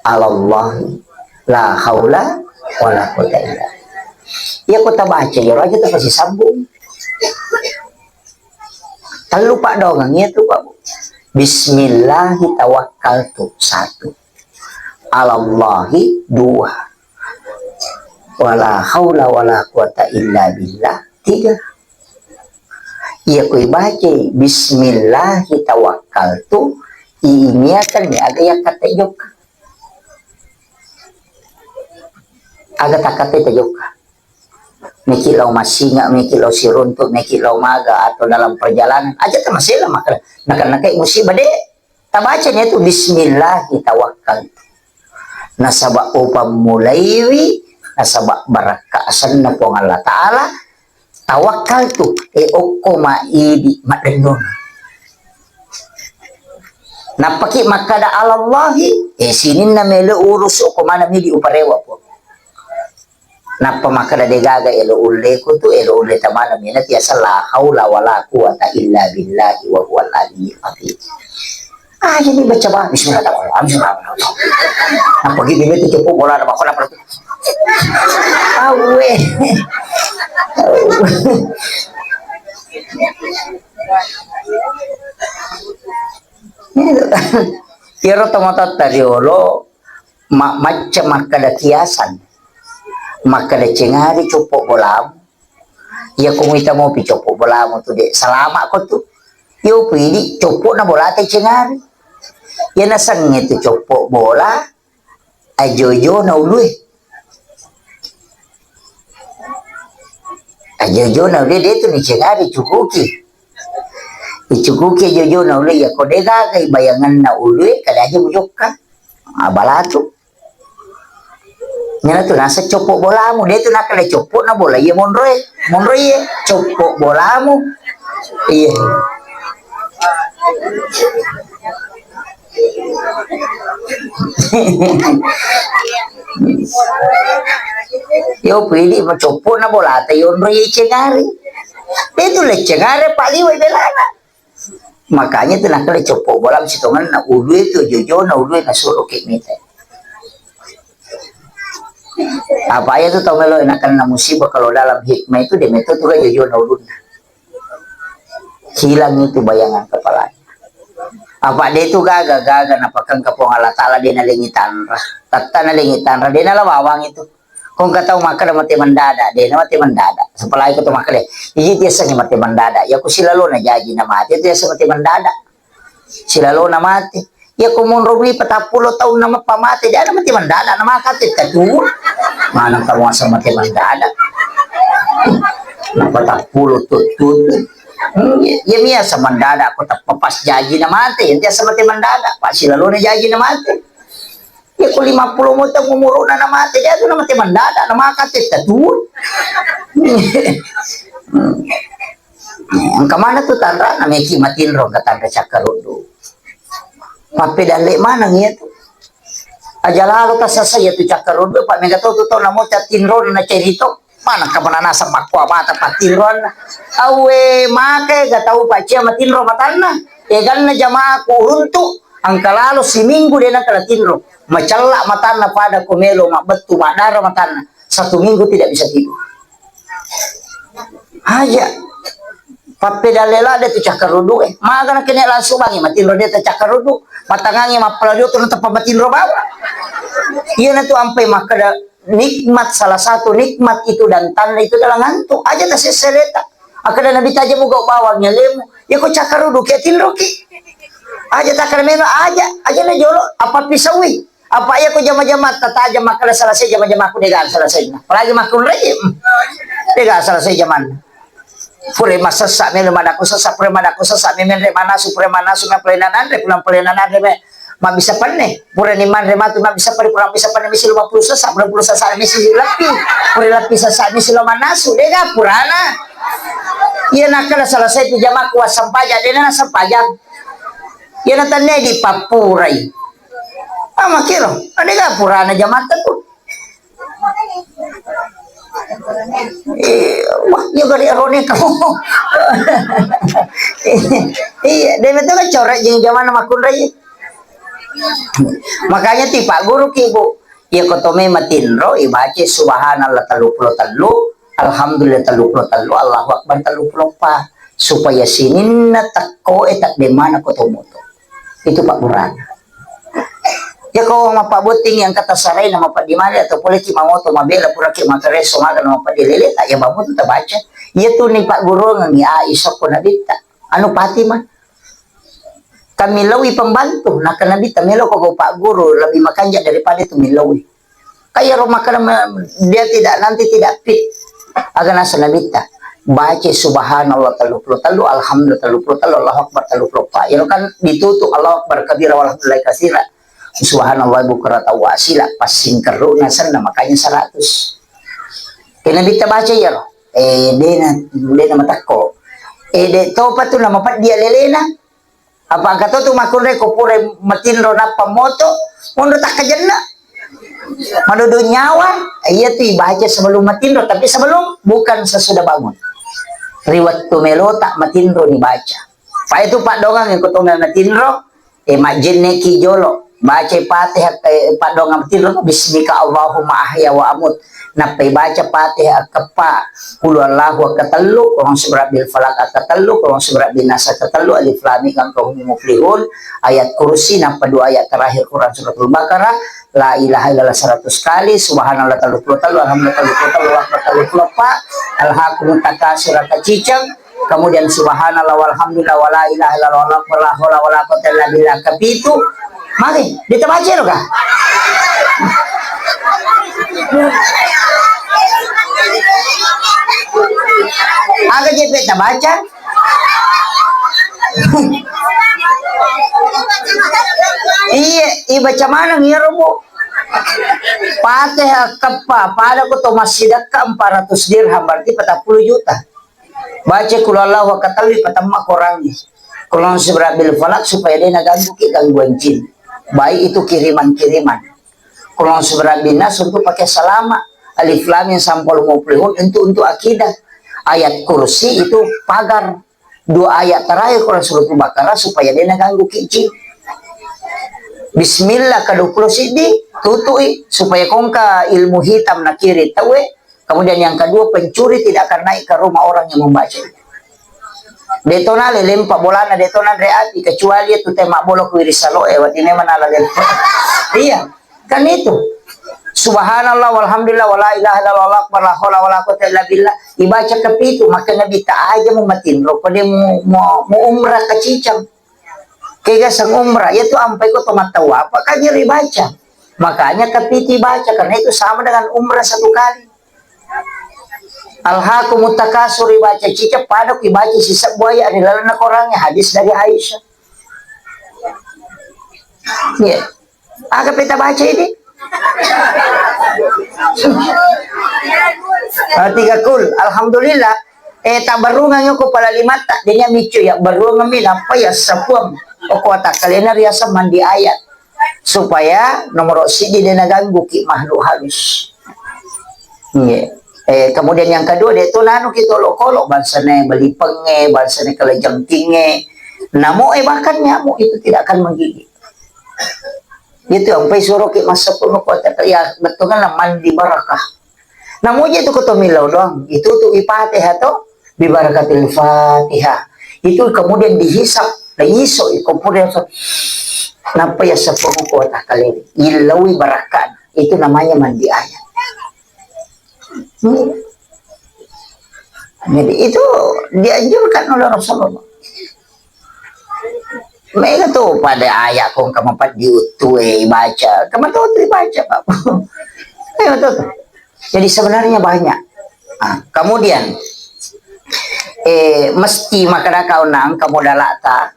alallahi la haula wala quwwata illa billah. Iya ko tabaca iyaro aja tapasisambung. Tellu paddoangeng iya tu, Pak. Bismillahi tawakkaltu, satu. Alallahi, dua. Wala haula wala quwata illa billah, tiga. Iya ko ibacai bismillahi tawakkaltu, iiniakan ni aga yakkatai jokka. Aga takkatai tajokka. Meki lao massinga, meki lao siruntu, meki lao maga atau dalam perjalanan, aja tamasela maka nakan-nakai musibah de. Tabacani tu bismillahi tawakkaltu. Nasaba upammulaiwi nasaba barakka asenna Puang Allah Ta'ala, tawakkaltu, e okko ma idi maddennung. Nappaki makkada alallahi, e sininna melo urus okko mana midi uparewa po. Nappa makkada degaga elo ulleku tu, elo ulle tamana mina tiasa la haula wala quwata illa billahi wa huwal aliyyil azim. Ah, jadi baca bah, bismillahirrahmanirrahim. Bismillahirrahmanirrahim. Apa gitu itu cukup bola ada bakal apa? Awe. Iyaro tomatoatta riolo ma-, macca makkada kiasan. Makkada cengari coppo bolamu. Iya ko muita mopi coppo bolamu tu de salama ko tu. Yo pidi coppo na bola te cengari. Iya nasengnge tu coppo bola ajojo na ulue. Ajojo na ulue de tu ni cengari cukuki. Icukuki ajojo na ulue iya ko de gaga ibayanganna ulue kada aja mujokka. Abalatu. Nana tu nasa coppo bolamu, de tu nakale coppo na bola iya monroe, monroe iya coppo bolamu. Iya. Yo pidi ma coppo na bola ta yonro iya cengari. De tu le cengari pa liwa belana. Makanya tu nakale coppo bola sitongenna ulue tu jojona ulue nasuro ke mita. Apa iya tu tau melo nakenna musibah kalau dalam hikmah itu dia meto tu jojona ulunna. Hilang itu bayangan kepalanya. Apa dia itu gaga-gaga napakang ke Puang Allah Ta'ala dia nalengi tanra. Tatta nalengi tanra dia nala bawang itu. Ko engka tau makkeda mate mendadak, de na mate mendadak. Apalagi ko to makkeda, iji tiasengngi mate mendadak. Iya ko silalona jaji na mate, tiasa mate mendadak. Silalona mate. Iya ko monro mi patappulo taung na mappa mate, de na mate mendadak, na maka te tatu. Mana kamu asal mate mendadak? Na patappulo tutut. Hmm, iya, iya, mi asal mendadak, ko tappa pas jaji na mate, iya tiasa mate mendadak, pas silalona jaji na mate. Iya ko lima puluh mo taung umuruna na mate, de tu na mate mendadak, na maka te tatu. Engka mana tu tanra na meki matinro engka tanra cakkaruddu. Mappedalle maneng iya tu. Aja lalo tasasa iya tu cakkaruddu, pa mega to tu tau namo catinro na cerito. Mana kamu nanasa makkua mata patinroanna. Awe, maka ega tau pacia matinro matanna. Eganna jamaah ku runtu, engka lalo siminggu de nengka natinro. Macella matanna pada ko melo mabbettu maddara matanna. Satu minggu tidak bisa tidur. Aja. Pappedalle ladde tu cakkaruddu e. Maga na kene langsung bangi matinro de ta cakkaruddu. Matangangi mappala dio tu na teppa matinro bawa. Iya na tu ampai makkeda nikmat, salah satu nikmat itu dan tanda itu adalah ngantuk. Aja ta sessereta. Akkeda Nabi, taja muga bawang nyalemu. Ya ko cakkarudu ke tinroki. Aja takkeda melo aja, aja na jolo apa pisaui. Apa iya ko jama-jama tatajam makkeda selesai jama-jamaku dega selesai. Apalagi makkunrai. Hmm. Dega selesai jamanna. Pura massessa melo madakko sessa, pura madakko sessa, memenre manasu, pura manasu, mapalena nanre, pulang palena nanre, me mabbissa penne, purani manre matu mabbissa penne, pura mabbissa penne misi lima puluh sessa, pura puluh sessa misi lappi, pura lappi sessa misi lo manasu, dega purana. Iya nakkeda selesai pi jamaku wassempajang, dena nassempajang. Iya natanne dipappurai. Ah, makiro, dega purana jamatta tu. Eh, wah, iya gari arone kamu. Iya, dena tu kan corak jeng jamanna makkunrai. Makanya ti Pak Guru ki, Bu, iya ko tome matinro, ibaca subhanallah tellu puluh tellu, alhamdulillah tellu puluh tellu, Allahu Akbar tellu puluh empat. Supaya sininna tekko e tak demana ko tomoto. Itu Pak Burhan. Ya ko mappabbotting yang kata sarai na mappaddimari atau poleki mamoto mabela pura ki makareso maga na mappadilele tak ya bamu tu tabaca. Iya tu ni Pak Guru ngengi Aisyah ko nabitta. Anu Fatimah. Kami lawi pembantu, nakkeda Nabitta, "Melo ko Pak Guru lebih makanja daripada itu milawi." Kaya ro makkeda me-, dia tidak, nanti tidak fit. Aga nasa Nabitta, baca subhanallah tellu puluh tellu, alhamdulillah tellu puluh tellu, Allahu Akbar tellu puluh empat. Iro kan ditutup Allahu Akbar kabira walhamdulillah kasira. Subhanallah bukratan wa asila, pas singkerruna senna makanya seratus. Nabitta baca iyaro. Eh, dena, dena matakko. Eh, de topa tu nama peddi alelena. Apa engka to tu makkunrai ko pura matinro nappa moto, monro takkajenna. Madodo nyawa, iya tu ibaca sebelum matinro, tapi sebelum, bukan sesudah bangun. Ri wettu melota matinro dibaca. Pa itu paddongang ko to matinro, eh, majjenneki jolo. Baca Fatihah, eh, paddongang matinro, bismika Allahumma ahya wa amut. Nappai baca Fatihah akkeppa, Qul huwallahu akkatellu, Qul a'udzu birabbil falaq akkatellu, Qul a'udzu birabbin nas akkatellu, Alif Lam Mim, Dzalika humul muflihun, ayat kursi, nappa dua ayat terakhir Quran suratul Baqarah, La ilaha illallah seratus kali, Subhanallah tellu puluh tellu, Alhamdulillah tellu puluh tellu, Allahu Akbar tellu puluh empat, Alhaakumut Takatsur, kaciceng, kemudian Subhanallah walhamdulillah wala ilaha illallah wallahu akbar, la haula wala quwwata illa billah, kapitu. Mari, ditabaca lo kah? Aga jeppe tabaca? Iya, ibaca maneng iyaro, Bu. Fatihah keppa, pada ko to massidakka empat ratus dirham, berarti patappulo juta. Baca Qul huwallahu akkatellu, patemma Qurangnge. Qul a'udzu birabbil falaq, supaya de nagangguki gangguan jin. Baik itu kiriman-kiriman. Qul a'udzu birabbin nas untuk pakai salama. Alif Lam Mim sampai Dzalika humul muflihun untuk, untuk akidah. Ayat kursi itu pagar. Dua ayat terakhir Quran suratul Baqarah supaya de nagangguki jin. Bismillah kedua puluh siddi, tutui supaya ko engka ilmu hitam nakiri tauwe. Kemudian yang kedua, pencuri tidak akan naik ke rumah orang yang membaca. De to nale lempa bolana, de to nanre api, kecuali itu tema bola kuiri saloe, wati memang nala lempa. Iya, kan itu. Subhanallah walhamdulillah wala ilaha illallah wallahu akbar, la haula wala quwwata illa billah. Ibaca kepitu, maka Nabitta aja mu matinro, pada mu, mu, mu umrah kacicang. Kega sang umrah, ya tu ampai ko to mattawa, apa kan nyeri baca. Makanya kepitu baca, karena itu sama dengan umrah satu kali. Alhaakumut Takatsur ibaca cicak, pada ku ibaca sisebbu ayat ri lalenna Qurangnge, hadis dari Aisyah. Iya. Aga peta baca ini? Ah, tiga kul. Alhamdulillah. Eh, tak berungang ko pala limatta. Dia miccu ya berungang mi, nappa ya sapuang. Oko atakkalena riasa mandi ayat. Supaya nomor sidi de naganggu ki makhluk halus. Iya. Eh, kemudian yang kedua, de tu nanu ki tolo-kolo, bangsane beli penge, bangsane kelejengkinge. Namo, eh, bahkan nyamuk itu tidak akan menggigit. Itu yang pai suruh ki masa pun kota, ya, betul kan, mandi barakah. Namo je tu koto milau doang, itu tu ipate atau bi barakatil Fatihah. Itu kemudian dihisap, na iso, kemudian so, napa ya sepuluh kota kali, ilawi barakat. Itu namanya mandi ayat. Hmm. Jadi itu dianjurkan oleh Rasulullah. Mega tu pada ayat kong kama pat diutu, eh, baca. Kama tu dibaca, Pak. Ayo tu. Jadi sebenarnya banyak. Ah, kemudian, eh, mesti makkeda kau nang kamu dalata,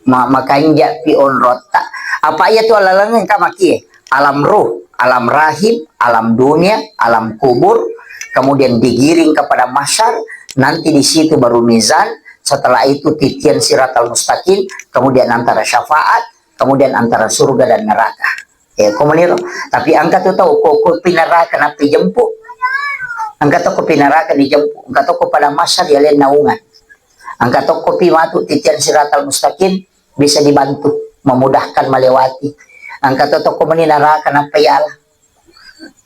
ma-, makanja pi onrotta. Apa iya tu alaleng engka maki, alam ruh, alam rahim, alam dunia, alam kubur, kemudian digiring kepada mahsyar, nanti di situ baru mizan, setelah itu titian siratal mustaqim, kemudian antara syafaat, kemudian antara surga dan neraka. Eh, ko meniro. Tapi engka tu tau, ko, ko pinaraka nappi jempu. Engka to ko pinaraka dijempu. Engka to ko pada mahsyar ya lain naungan. Engka to ko pi matu titian siratal mustaqim, bisa dibantu, memudahkan melewati. Engka to, to ko meni naraka nappa yala.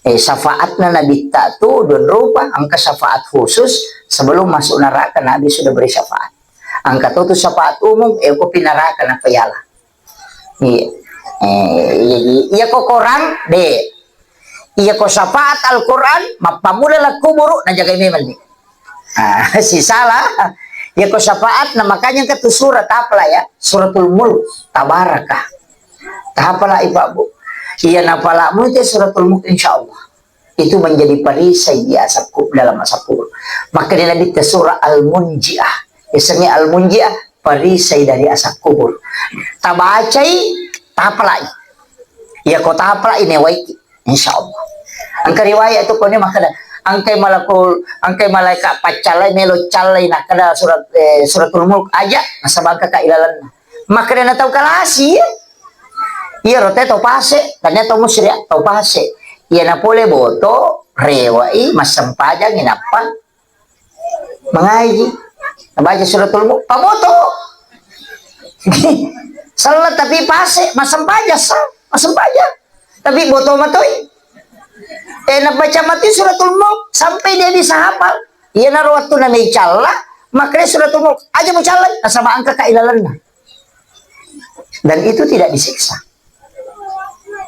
Eh, syafaatna Nabitta tu dua rupa, engka syafaat khusus sebelum masuk neraka Nabi sudah beri syafaat. Engka to tu syafaat umum, eh, ko pinaraka nappa yala. Iya. Eh, jadi, iya ko Quran, de. Iya ko syafaat Al-Quran, mappammula la kuburu, najagai memang ni. Ah, sisala. Iya ko syafaat, na makanya engka tu surat apa lah ya? Suratul Mulk, Tabaraka. Tahapa lah, Ibu, Bu. Iya, napala mu itu Suratul Mulk, insya Allah. Itu menjadi perisai di asap ku-, dalam asap kubur. Maka di Nabi te surah Al-Munjiah. Biasanya Al-Munjiah, perisai dari asap kubur. Tabacai, tapalai. Ya, ko tapalai ne waiki. Insya Allah. Engka riwayat itu kone makkeda, engkai malakul, engkai malaika paccallai, melo callai, nakkeda surat, eh, Suratul Mulk, aja, nasaba engka ka ilalenna. Makkedana tau kalasi, iyaro te tau pase, tania tau musyrik, tau pase. Iya napole boto, rewai, massempajangi, nappa mangaji. Nabaca Suratul Mulk, paboto. Sella tapi pase, massempajang, sa, massempajang. Tapi boto matoi. Eh, nabaca mati Suratul Mulk sampai dia bisa hafal. Iyanaro wettunna mecalla, makkeda Suratul Mulk, aja mucallai, nasaba engka ka ilalenna. Dan itu tidak disiksa.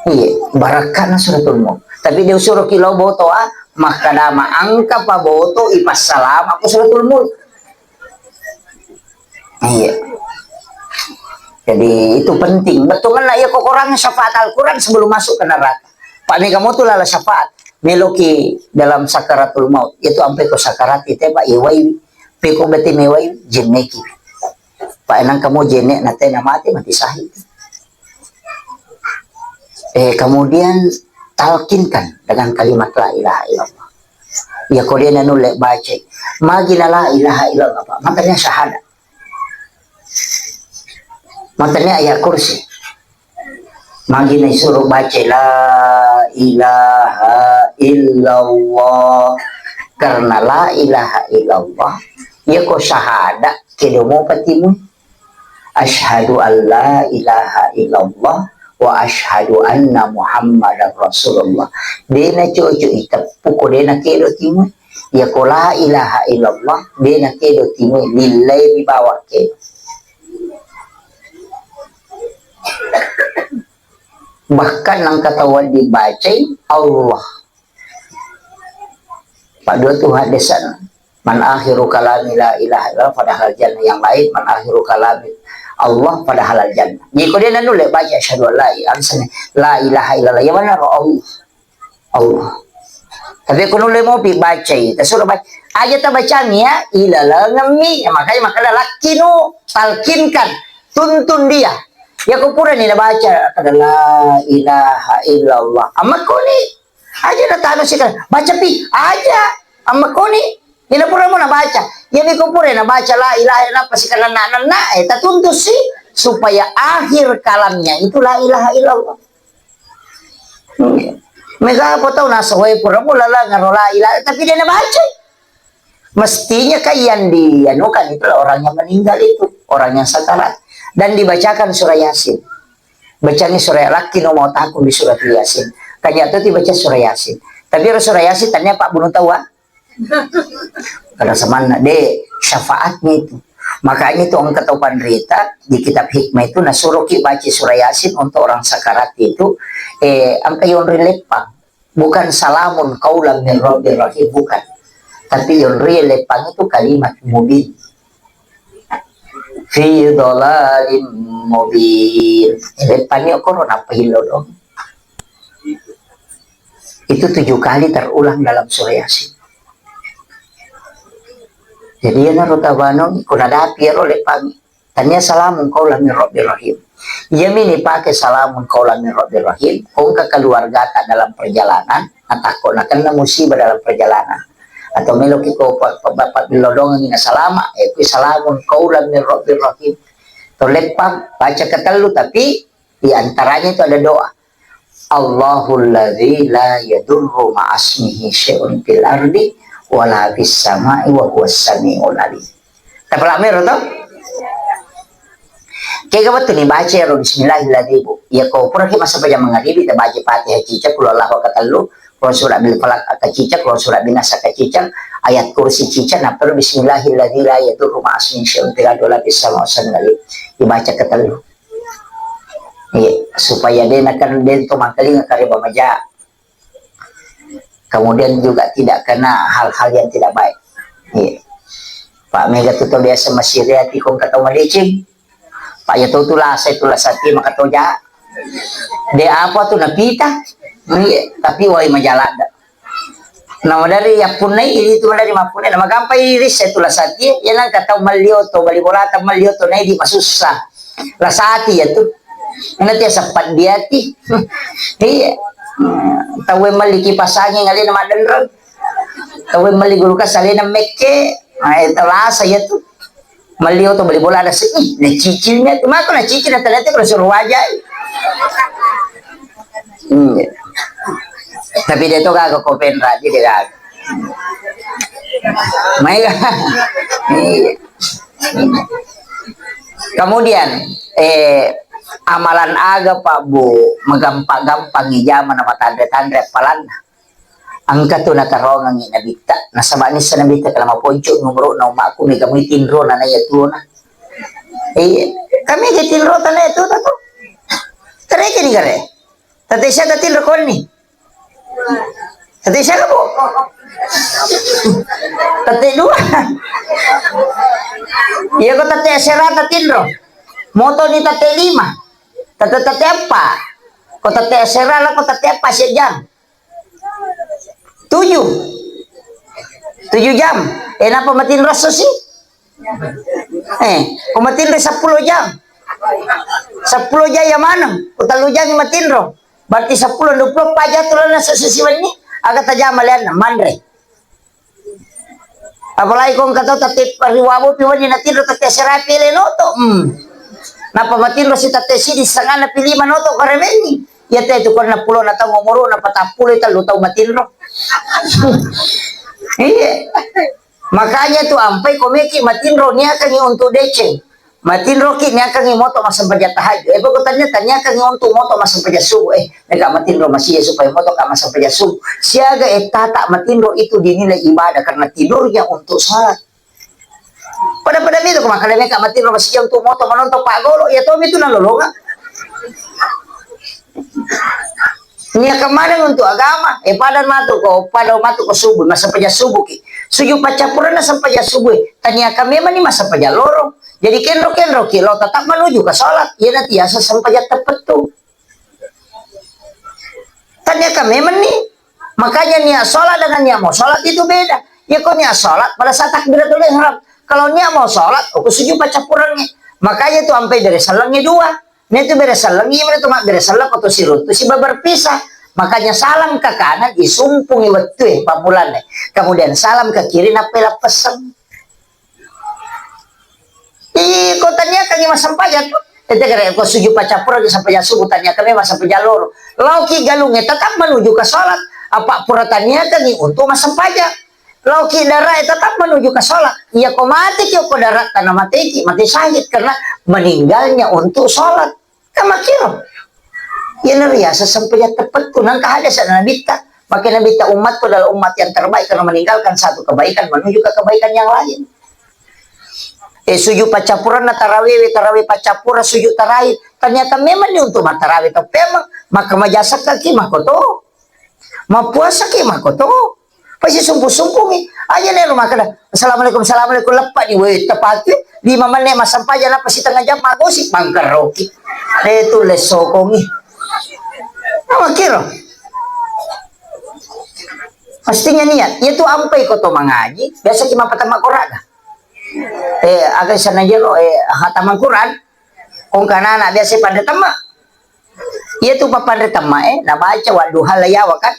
Iya, barakkana Suratul Mulk. Tapi dia suruh kilo boto, ah, makkeda ma engka pa boto ipassalama ko Suratul Mulk. Iya. Jadi itu penting. Bettuanna iya ko Quran syafaat Al-Quran sebelum masuk ke neraka. Pak mega motu lala syafaat. Meloki dalam sakaratul maut. Itu ampe ko sakarat itu Pak iwai. Peko bete mewai jenneki. Pak enang kamu jenek nate na mati, mati syahid. Eh, kemudian talkinkan dengan kalimat la ilaha illallah. Ya ko dia nulle baca. Magi la ilaha illallah, Pak. Makanya syahadat. Matanya ayat kursi. Magi naisuruh baca la ilaha illallah. Karena la ilaha illallah, ya ko syahadat, kedo mo patimu. Asyhadu an la ilaha illallah wa asyhadu anna Muhammadar Rasulullah. Dena cocok iteppu ko dena kedo timu. Ya ko la ilaha illallah, dena kedo timu, lillahi ri bawang kedo. Bahkan nang ketahuan dibacai Allah. Pak dua tuh hadesan. Man akhiru kalami la ilaha illallah padahal jannah, yang lain man akhiru kalami Allah padahal jannah. Jadi ko dia nulle baca asyhadu an la ilaha, la ilaha illallah. Ya mana roh Allah. Allah. Tapi ko nulle mopi bacai, ta suruh baca. Aja ta bacang ya, ilalengemmi. Ya, makanya makanya lakkinu, talkinkan, tuntun dia. Ya ko pura ni baca kada la ilaha illallah. Amma ko ni aja na tanu sih kan. Baca pi aja. Amma ko ni ina pura mo na baca. Ya ni ko pura na baca la ilaha illallah pasti kan nana nana eh ta tuntun sih supaya akhir kalamnya itu la ilaha illallah. Mega apa tau nasawai pura mula la ngaro la ilaha, tapi dia na baca. Mestinya kan yang dianukan itu orang yang meninggal itu, orang yang sakarat. Dan dibacakan surah Yasin. Bacanya surah, laki no mau takut di surah Yasin. Kan ya tuh dibaca surah Yasin. Tapi surah Yasin tanya Pak bunuh tahu ah. Pada semanna de syafaatnya itu. Makanya itu engka tau panrita di kitab hikmah itu nasuruh ki baca surah Yasin untuk orang sakarat itu, eh, engka yonri leppang. Bukan salamun qaulan min rabbir rahim, bukan. Tapi yonri leppang itu kalimat mubin. Fi dhalalim mubin. Leppang yoko ro nappa hillo dong. Itu tujuh kali terulang dalam surah Yasin. Jadi ya naro tabanong, kuna dapi ya ro lepangi. Tania salamun qaulan min rabbir rahim. Iya mini pake salamun qaulan min rabbir rahim. Kongka keluarga tak dalam perjalanan, atau kok nakenna musibah dalam perjalanan. Atau meloki ko pa-, pa-, bapak bilodongan ina salama, eh, kui salamun qaulan min rabbir rahim. To leppang, baca ketellu, tapi di antaranya itu ada doa. Allahul ladzi la yadurru ma'asmihi syai'un fil ardi wala fis sama'i wa huwas sami'ul alim. Tapalak mero to? Kega wettu ni baca ro bismillahilladzi bu. Ya ko pura ki masa paja mangaribi ta baca Fatihah cicak, kul huwallahu katellu, kul surah bil falak aka cicak, kul surah bin nas aka cicak, ayat kursi cicak, nappa bismillahilladzi la yadurru ma'asmihi syai'un fil ardi wala fis sama'i wa huwas sami'ul alim. Dibaca ketellu. Iya, supaya de nakan de to mangkalinga kareba maja. Kemudian juga tidak kena hal-hal yang tidak baik. Iya. Pak mega tu to biasa masiriati kong katau malicing. Pak ya tu tu lasa itu lasati maka toja. De apa tu napita. Iya, tapi wai majalada. Nah, dari ya punai ini tu dari mapune nama gampai iris itu lasati. Ya nang katau malio to bali bolata malio to nai di masussa. Lasati ya tu. Nanti ya sempat diati. Iya. Hmm, tau yang maliki pasangi ngali nama denreng. Tau melli kulkas alena mekke, eh, tau lasa iya tu. Melli oto beli bola ada sedih, na cicilnya tu. Mako na cicil na ternyata kalau suruh wajai. Iya. Tapi dia tu kagak kopen rajin dia kagak. Mai. Iya. Kemudian, eh, amalan aga, Pak, Bu, megampang-gampang ijama na matanre-tanre appalanna. Engka tu natarongengi Nabitta, nasaba nissa Nabitta kala maponco umuruna ummakku, mega mui tinrona naiya tuona. Iya, kami ke tinrota naiya tuota tu. Tereke ni gare. Tette siaga tinro konni? Tette siaga, Bu? Tette dua. Iya, ko tette asera tatinro. Moto ni tette lima. Tette, tette eppa. Ko tette asera la ko tette eppa sejam. Tujuh. Tujuh jam. Eh, napa matinro esso si? Eh, ko matinro seppulo jam. Seppulo jam ya maneng. Ko tellu jam matinro. Berarti seppulo, dua puluh empat jam tu lana esso si wenni. Aga tajama leanna, manre. Apalagi ko engka tau tette riwawo pi wenni natinro, tette asera pi le noto. Hmm. Napa matinro si tette sidi sangana pi lima noto karemenni. Iya te tu konna pulona tau umuruna patappulo tellu tau matinro. Iya. Makanya tu ampai komeki matinro niakangi untuk deceng. Matinroki niakangi moto massempajang tahajud. Eh, pokok tania, taniakangi untuk moto massempajang subuh. Eh, meka matinro masia supaya moto ka massempajang subuh. Siaga eh tata matinro itu dinilai ibadah karena tidurnya untuk salat. Pada-pada itu ko makkeda meka matinro masia untuk moto menonton Pak Golo, ya tomi tu nalolonga. Niakan maneng untuk agama, eh, pada matu ko, pada matu ko subuh, massempajang subuh ki. Sujud paccappurenna sempajang subuh, taniakan memang ni massempajang loro. Jadi kenro-kenro ki, lo tetap menuju ke sholat, iya nanti asa sempajang teppettu. Taniakan memang ni, makanya niat sholat dengan niat mau sholat itu beda. Ya ko niat sholat pada saat takbiratul ihram. Kalau niat mau sholat, aku sujud paccappurengngi. Makanya tu ampai dari sellengi dua. Nah, itu bere selleng, iya, itu mak bere selleng atau siruntu si berpisah. Makanya salam ke kanan, isumpungi wettu eh, pamulane. Kemudian salam ke kiri, nappai lappesseng. Ih, ko taniakangi massempajang tu. Tete kere, ko sujud paccappurengngi sempajang subuh, taniakangi massempajang loro. Laoki galungnge tetap menuju ke sholat. Apa pura taniakangi untuk massempajang. Laoki darae tetap menuju ke sholat. Iya ko mate ki, ko darat tanah mateki, mate syahid karena meninggalnya untuk sholat. Kan makkiro. Iya nariasa sempajang teppettu, nangka hadis Nabitta. Maka Nabitta umatku adalah umat yang terbaik karena meninggalkan satu kebaikan menuju ke kebaikan yang lain. Eh, sujud paccappurenna tarawewe, tarawe paccappureng sujud tarawe. Ternyata memang ni untuk mattarawe, tapi memang maka majasakka ki makoto. Mappuasaki makoto. Pasti sumpung-sumpungi. Aja nih rumah kada. Assalamualaikum, assalamualaikum. Lepak di weh, tepati. Lima menit massempajang, apa setengah jam magosip, bangkeroki. Eh, tu lesokongi. Apa kiro? Pastinya niat. Iya tu ampai ko to mangaji. Biasa cuma pertama Quran. Eh, akan sana jero, eh, hataman Quran. Kong kana anak biasa pada tema. Iya tu papanre temmae, nabaca wadduha la yawa kan.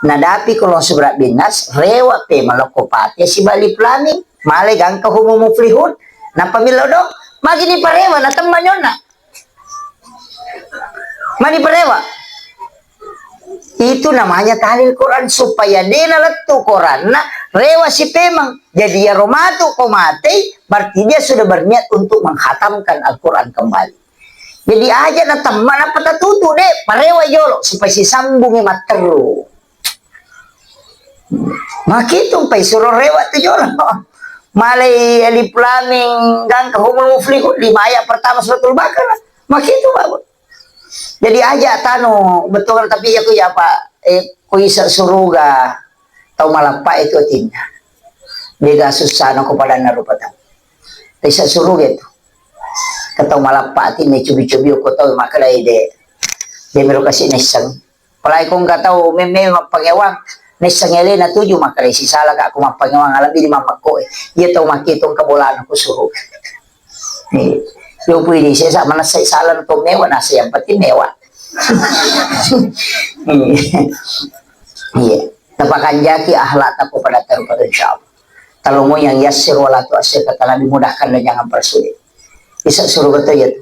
Nadapi ko lo surat binnas, rewa pe malokko pate siba alif lam mim, male gangka humul muflihun. Nappa millau dong, magi ni parewa na temma nyonna. Mani parewa. Itu namanya tahlil Quran, supaya dena lettu Quranna, rewa si pemeng. Jadi iyaro matu ko matei, berarti dia sudah berniat untuk menghatamkan Al-Quran kembali. Jadi aja na temma nappa tatutu de, parewa jolo supaya sisambungi matteru. Makitu pai suro rewa tu jolo. Malai alif lam mim gangka humul muflihun, lima ayat pertama suratul Baqarah. Makitu bagus. Jadi aja tanu betul, tapi ya ku ya apa, eh, ku isa suruga. Tau malappa itu atinna. Dega susah no ko padanna rupa tau. Tesa suruh gitu. Ke tau malappa atinna cubi-cubi ko tau makalai de. De mero kasi nesseng. Palai ko engka tau memme mappangewang. Nesseng elena tuju makalai sisala ka aku mappangewang alami di mamakko. Iya tau makitung ke bolana ku suruh. Iya. Yo pui di sesa manessa sala to mewa nasa yang penting mewa. Iya. Iya. Tapakanjaki akhlakta ko pada tarupa, insyaallah. Talomo yang yassir wala tu'assir, kata Nabi, mudahkan dan jangan persulit. Isa suruga to iya tu.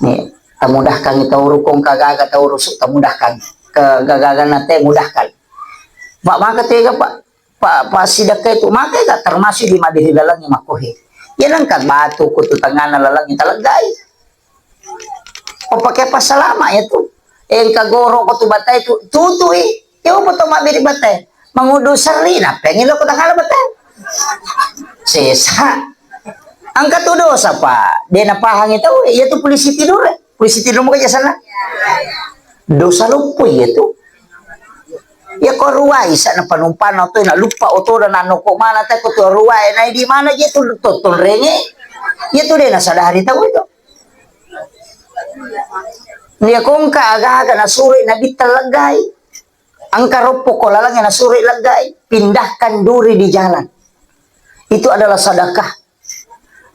Nih, tamudahkan tau rukung kagaga tau rusuk, tamudahkan. Kegagalan nate mudahkan. Pak maka tega, Pak. Pak, Pak sidakka itu maka gak termasuk di madiri laleng makkohe. Ya nengka batu kutu tengana laleng taleggai. Ko pakai apa salama ya tu. Engka goro ko tu batai tu, tutui. Ya apa to mabbiri batai? Mangudu serri, na pengen lo ko tangala batai. Sesa. Angka tu dosa, Pak. Dia na pahangi tau, ya tu polisi tidur. Polisi tidur muka jasana. Dosa luppu ya tu. Ya ko ruai sa na panumpang na tu na lupa oto dan nano ko mana ta ko tu ruai na di mana je tu to tonrenge. Ya tu dia na sadari tau itu. Iya, ko engka aga-aga nasuro Nabitta leggai. Engka roppo ko lalengnge nasuro leggai, pindahkan duri di jalan. Itu adalah sedekah.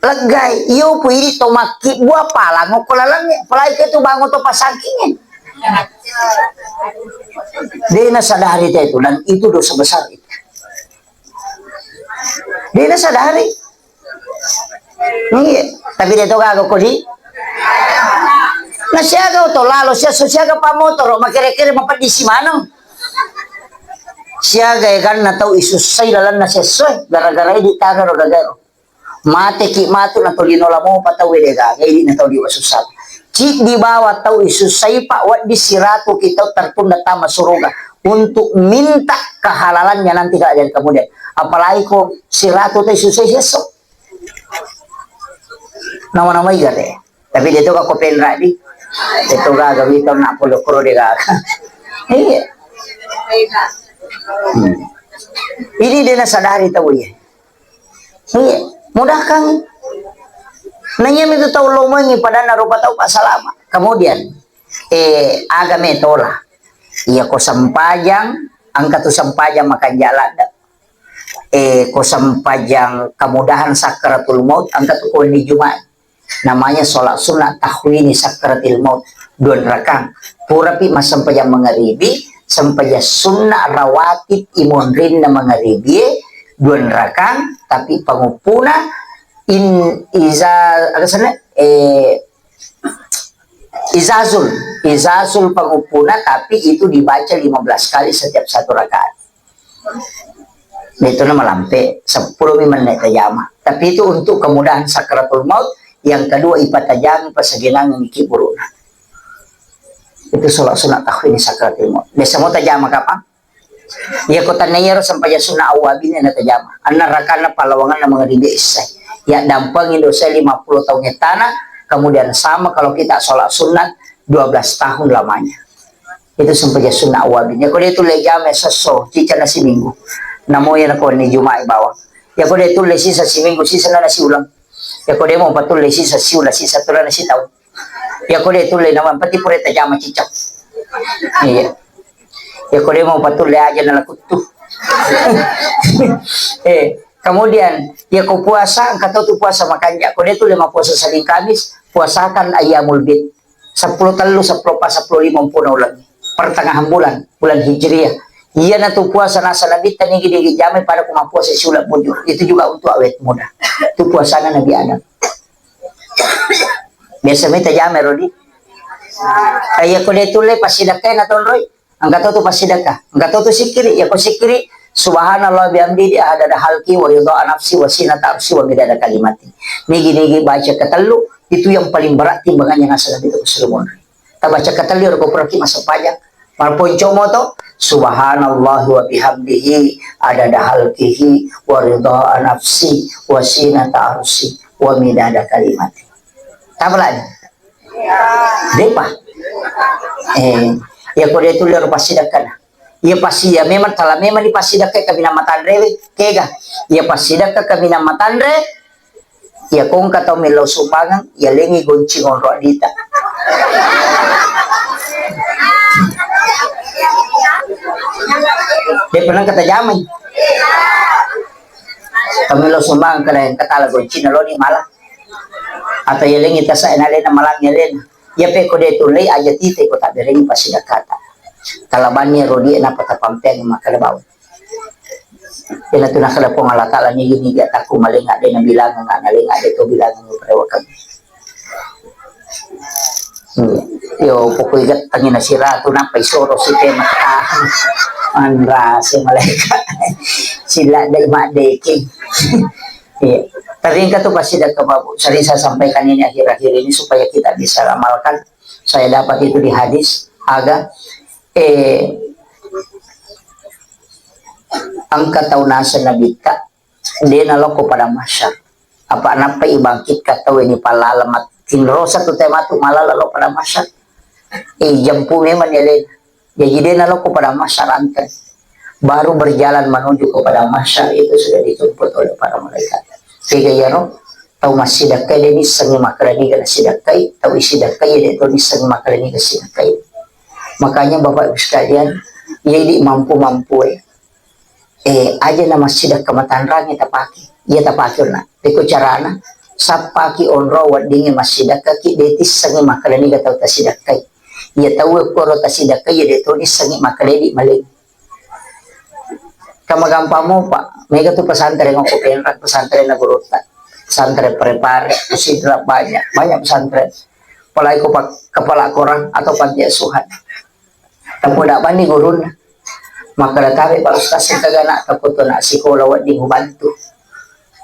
Leggai, iyo pu idi to makkibbua palango ko lalengnge, apalagi ke tu bango to pasangkingnge. De nasadari te itu, dan itu dosa besar itu. De nasadari. Iya, tapi de to gaga kodi. Na siaga oto lalo, sia so siaga pa motoro, makere-kere mapeddisi maneng. Siaga eganna tau isussai lalenna sessoe, gara-gara idi tagaro gagaro. Mateki matu na tolino lamo pa tau de gaga, idi na tau diwasussa. Ciddi bawa tau isussai pa, wedding siratu ki tau tertunda tama suruga untuk minta kehalalannya nanti kalau dari kemudian. Apalagi ko siratu tau isussai sesso. Nama-nama iya deh. Tapi de to ga ko penra di. De to gaga wito na polo koro de gaga. Iya. Hmm. Ini de nasadari tau iya. Iya, mudahkan. Nanya itu tau lomengi padanna rupa tau pa salama. Kemudian, eh, agame tola. Iya ko sempajang, angka tu sempajang makanja ladde. Eh, ko sempajang kemudahan sakaratul maut, angka tu ko ni Jumat. Namanya sholat sunnah tahwini sakaratil maut, dua rakang. Purapi massempajang mangaribi, sempajang sunnah rawatib imonrinna mangaribi, dua rakang, tapi panguppuna in iza, aga sana, eh, izazul, izazul panguppuna, tapi itu dibaca lima belas kali setiap satu rakaat. Itu na malampe, seppulo mi menne tajama. Tapi itu untuk kemudahan sakaratul maut. Yang kedua, ipatajami pasagenangan iki burukna. Itu sholat sunat tahwini sakaratul maut. Biasa mau tajama kapang? Iya ko tanna iyaro sempajang sunat awwabin na tajama. Anna rakana palawanganna mangaribi isya. Ya dampengi dosa lima puluh tahun etana, kemudian sama kalau kita sholat sunat dua belas tahun lamanya. Itu sempajang sunna awwabin. Yako de tulle jama sesso, cicana siminggu. Namo iya nako ni Juma'i bawang. Yako de tulle sisa siminggu, sisa na siulang. Yako de mo patulle sisa siulang, sisa tulana sitaung. Yako de tulle nama pati pura tajama cicak. Iya. Yako de mo patulle aja na lakuttu. Eh, kemudian, yako puasa, engka tau tu puasa makanja. Ko de tulle mapuasa Senin Kamis, puasakan ayyamul bid. Seppulo tellu, seppulo pa, seppulo lima umpuna uleng. Pertengahan bulan, bulan Hijriah. Iyanatu puasa nasa Nabitta nigi-nigi jamai pada ku mappuasa siuleng bujur. Itu juga untuk awet muda. Itu puasana Nabi Adam. Biasa mita jamai, Rodi. Iya ko de tulle passidakkai na tonroi. Engka to tu passidekka, engka to tu sikkiri, yako sikkiri, subhanallah bihamdihi adada halki wa ridha nafsi wa sinata arsi wa midada kalimati. Nigi-nigi baca ketellu, itu yang paling berat timbangannya nasa Nabi itu kesuruh monri. Tabaca ketellu, roko puraki masa pajak. Malponco moto, subhanallah wa bihamdihi adada halkihi wa ridha nafsi wa sinata arsi wa midada kalimati. Tapalani? Depa. Eh, iya ko de tulle ro passidekkana. Iya passi, iya memang tala memang ni passidekka kaminang matanre we, kega. Iya passidekka kaminang matanre, iya ko engka tau mellau sumbangan, iya lengi gonci ngonro adita. Depa nang kata jamai. Tau mellau sumbangan kada yang katala gonci naloni malah. Atau iya lengi tasa ena lena malangi alena. Iya pe ko de tullei aja tite ko tabberengi passidekkata. Talabanni ero die napa tapampeang makkeda bawang. Iyanatu nakkeda Puang Allah Ta'ala, nigi-nigi atakku malenga de nabilangeng, nalenga de to bilangeng pada wakang. Hmm. Yo, pokoi gettangi nasiratu, nappa isoro si tema. Anrase malaika. Sila dai madeki. Iya. Teringkat tu pasti dah ke babu. Sering saya sampaikan ini akhir-akhir ini supaya kita bisa amalkan. Saya dapat itu di hadis. Aga, eh, engka tau naseng Nabitta, de nalokko pada mahsyar. Apa nappa ibangkitkan tau ini palala mat-, tinrosa tu teh matu malala lo pada mahsyar. Eh, jampu memang ya, Le. Jadi de nalokko pada mahsyar antre. Baru berjalan menuju kepada mahsyar itu sudah dijemput oleh para malaikat. Sehingga ya, no, tau massidakkai de nissengi makkeda niga nasidakkai, tau isidakkai de to nissengi makkeda niga sidakkai. Makanya Bapak Ibu sekalian, jadi mampu-mampu, eh, eh, aja na massidakka matanrangi tapake. Iya tapake na. Peko carana, sappaki onro weddingnge massidakkaki de tissengi makkeda niga tau tasidakkai. Iya tau koro tasidakkai iya de to nissengi makkeda di maleng. Kamagampang mopa, mega tu pesantren okko Penrang, pesantren na gurutta. Pesantren Parepare, Sidra, banyak, banyak pesantren. Apalagi ko pa-, kepala korang atau panti asuhan. Tapoda bani gurunna. Makkeda tabe Pak Ustaz, engka ga anak takoto anak sikola wedding ubantu.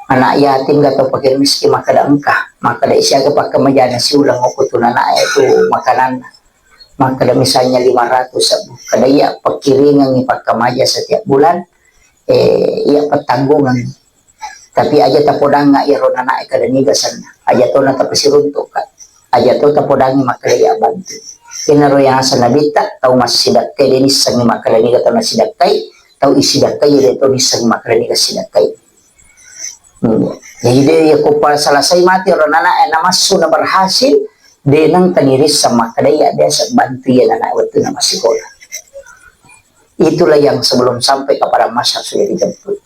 Anak yatim ga tau fakir miskin, makkeda engka. Makkeda isiaga pakkemajana siuleng okko tu anak e tu makananna. Makkeda misalnya lima ratus sebbu. Kada iya pekkiringengi pakkemaja setiap bulan, eh, iya pettanggungengi. Tapi aja tapodangnga iyaro nanae kada niga senna. Aja tona tapasiruntukka. Aja to tapodangngi makkeda iya bantu. Inaro yang asa nabitta, tau massidakkai de nissengi makkeda niga tau nasidakkai, tau isidakkai de to nissengi makkeda niga sidakkai. Hmm. Jadi de yakko pa selesai mati ro nanae namassu na berhasil, de nengka nirisseng makkeda iya biasa bantu iya nanae wettunna massikola. Itulah yang sebelum sampai kepada mahsyar sudah dijemput.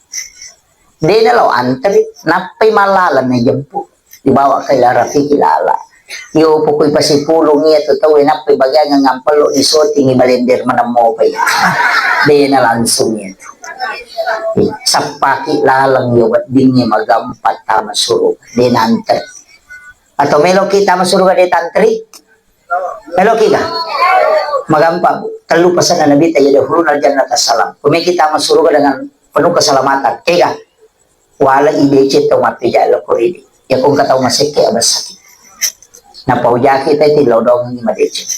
De nalo antri, nappai mallalang na jemput. Dibawa ke ila Rafiqil A'la. Yo pokoi pasipulung iya tu tau nappai bagian ngampello di syuting i balender maneng mopa iya. De na langsung iya tu. Sappaki laleng yo weddingnge magampa tama suruga. De na antri. Atau meloki tama suruga de tantri? Meloki ga? Magampang. Tellu pesanna Nabitta, yadkhulunal jannata salam. Kumeki tama suruga dengan penuh keselamatan. Kega? Wala ideceng tau mappeja lo koridi. Ya kong katau masekke abasaki. Napaujaki tadi lodong ni madeceng.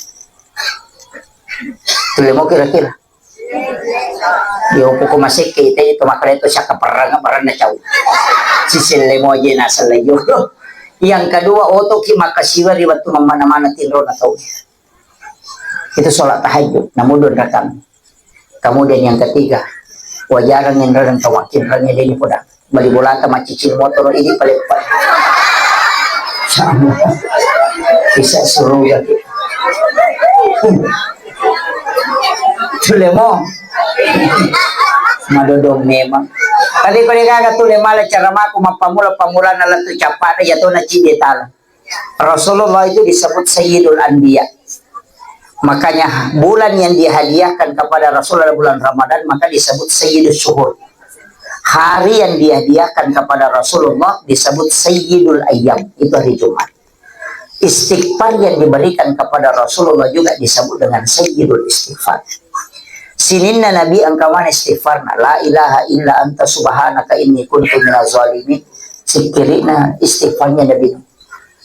Tulemo kira-kira. Yo, poko masekke, ite to makkeda to siakka perrang, perrang na cau. Siselle moje na sellejo. Yang kedua, otoki makkasiwa ri wettu mammana-mana tinro na tau. Itu sholat tahajud, namun dua rakaat. Kemudian yang ketiga, wajarang yang rarang tawakin rangnya deni podang. Bali bolata maccicil motoro idi paleppa. Bisa suruga. Tulemo. Madodong memang. Tapi ko degaga tule mala cara maku mappamula-pamulana lettu cappana yatona cibie tala. Rasulullah itu disebut Sayyidul Anbiya. Makanya bulan yang dihadiahkan kepada Rasulullah bulan Ramadan maka disebut Sayyidus Syuhur. Hari yang dihadiahkan kepada Rasulullah disebut Sayyidul Ayyam, itu hari Jumat. Istighfar yang diberikan kepada Rasulullah juga disebut dengan Sayyidul Istighfar. Sininna Nabi engka mana istighfarna, la ilaha illa anta subhanaka inni kuntu minaz zalimin. Sikkirina istighfarnya Nabi.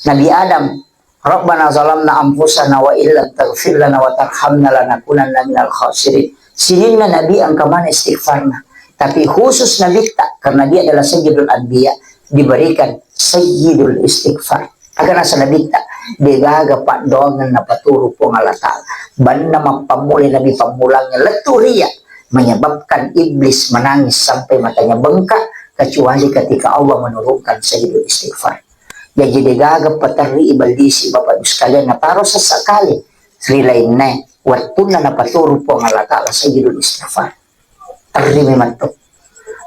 Nabi Adam, Rabbana zalamna anfusana wa illam taghfir lana wa tarhamna lanakunanna minal khasirin. Sininna Nabi engka mana istighfarna. Tapi khusus Nabi tak, karena dia adalah Sayyidul Anbiya, diberikan Sayyidul Istighfar. Aga nasa Nabi tak, degaga paddoangan napaturu Puang Allah Ta'ala. Banna mappammulai Nabi pammulang lettu ria, menyebabkan iblis menangis sampai matanya bengkak, kecuali ketika Allah menurunkan Sayyidul Istighfar. Jaji degaga paterri iballisi Bapak Ibu sekalian, nataro sesekali ri lainna wettunna napaturu Puang Allah Ta'ala Sayyidul Istighfar. Terri memang tu.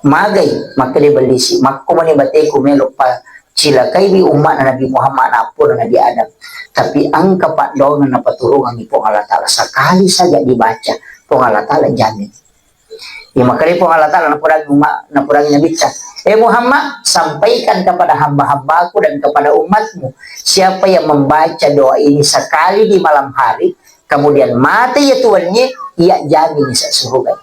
Magai, makkeda iballisi, makko mani bateku melo pa Cilakaiwi umma'na Nabi Muhammad, nappona Nabi Adam. Tapi engka paddoangeng napaturungengngi Puang Allah Ta'ala. Sekali saja dibaca, Puang Allah Ta'ala jamin. Ya, makanya Puang Allah Ta'ala napurangi umma-, napurangi Nabitta, "Eh Muhammad, sampaikan kepada hamba-hambaku dan kepada umatmu, siapa yang membaca doa ini sekali di malam hari, kemudian mate iya tuannya, iya jamin isa suruga.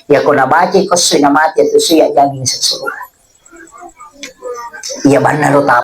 Ya, ko nabaca ko sui na mate itu sui, iya jamin isa suruga." Iya, banna ro ta-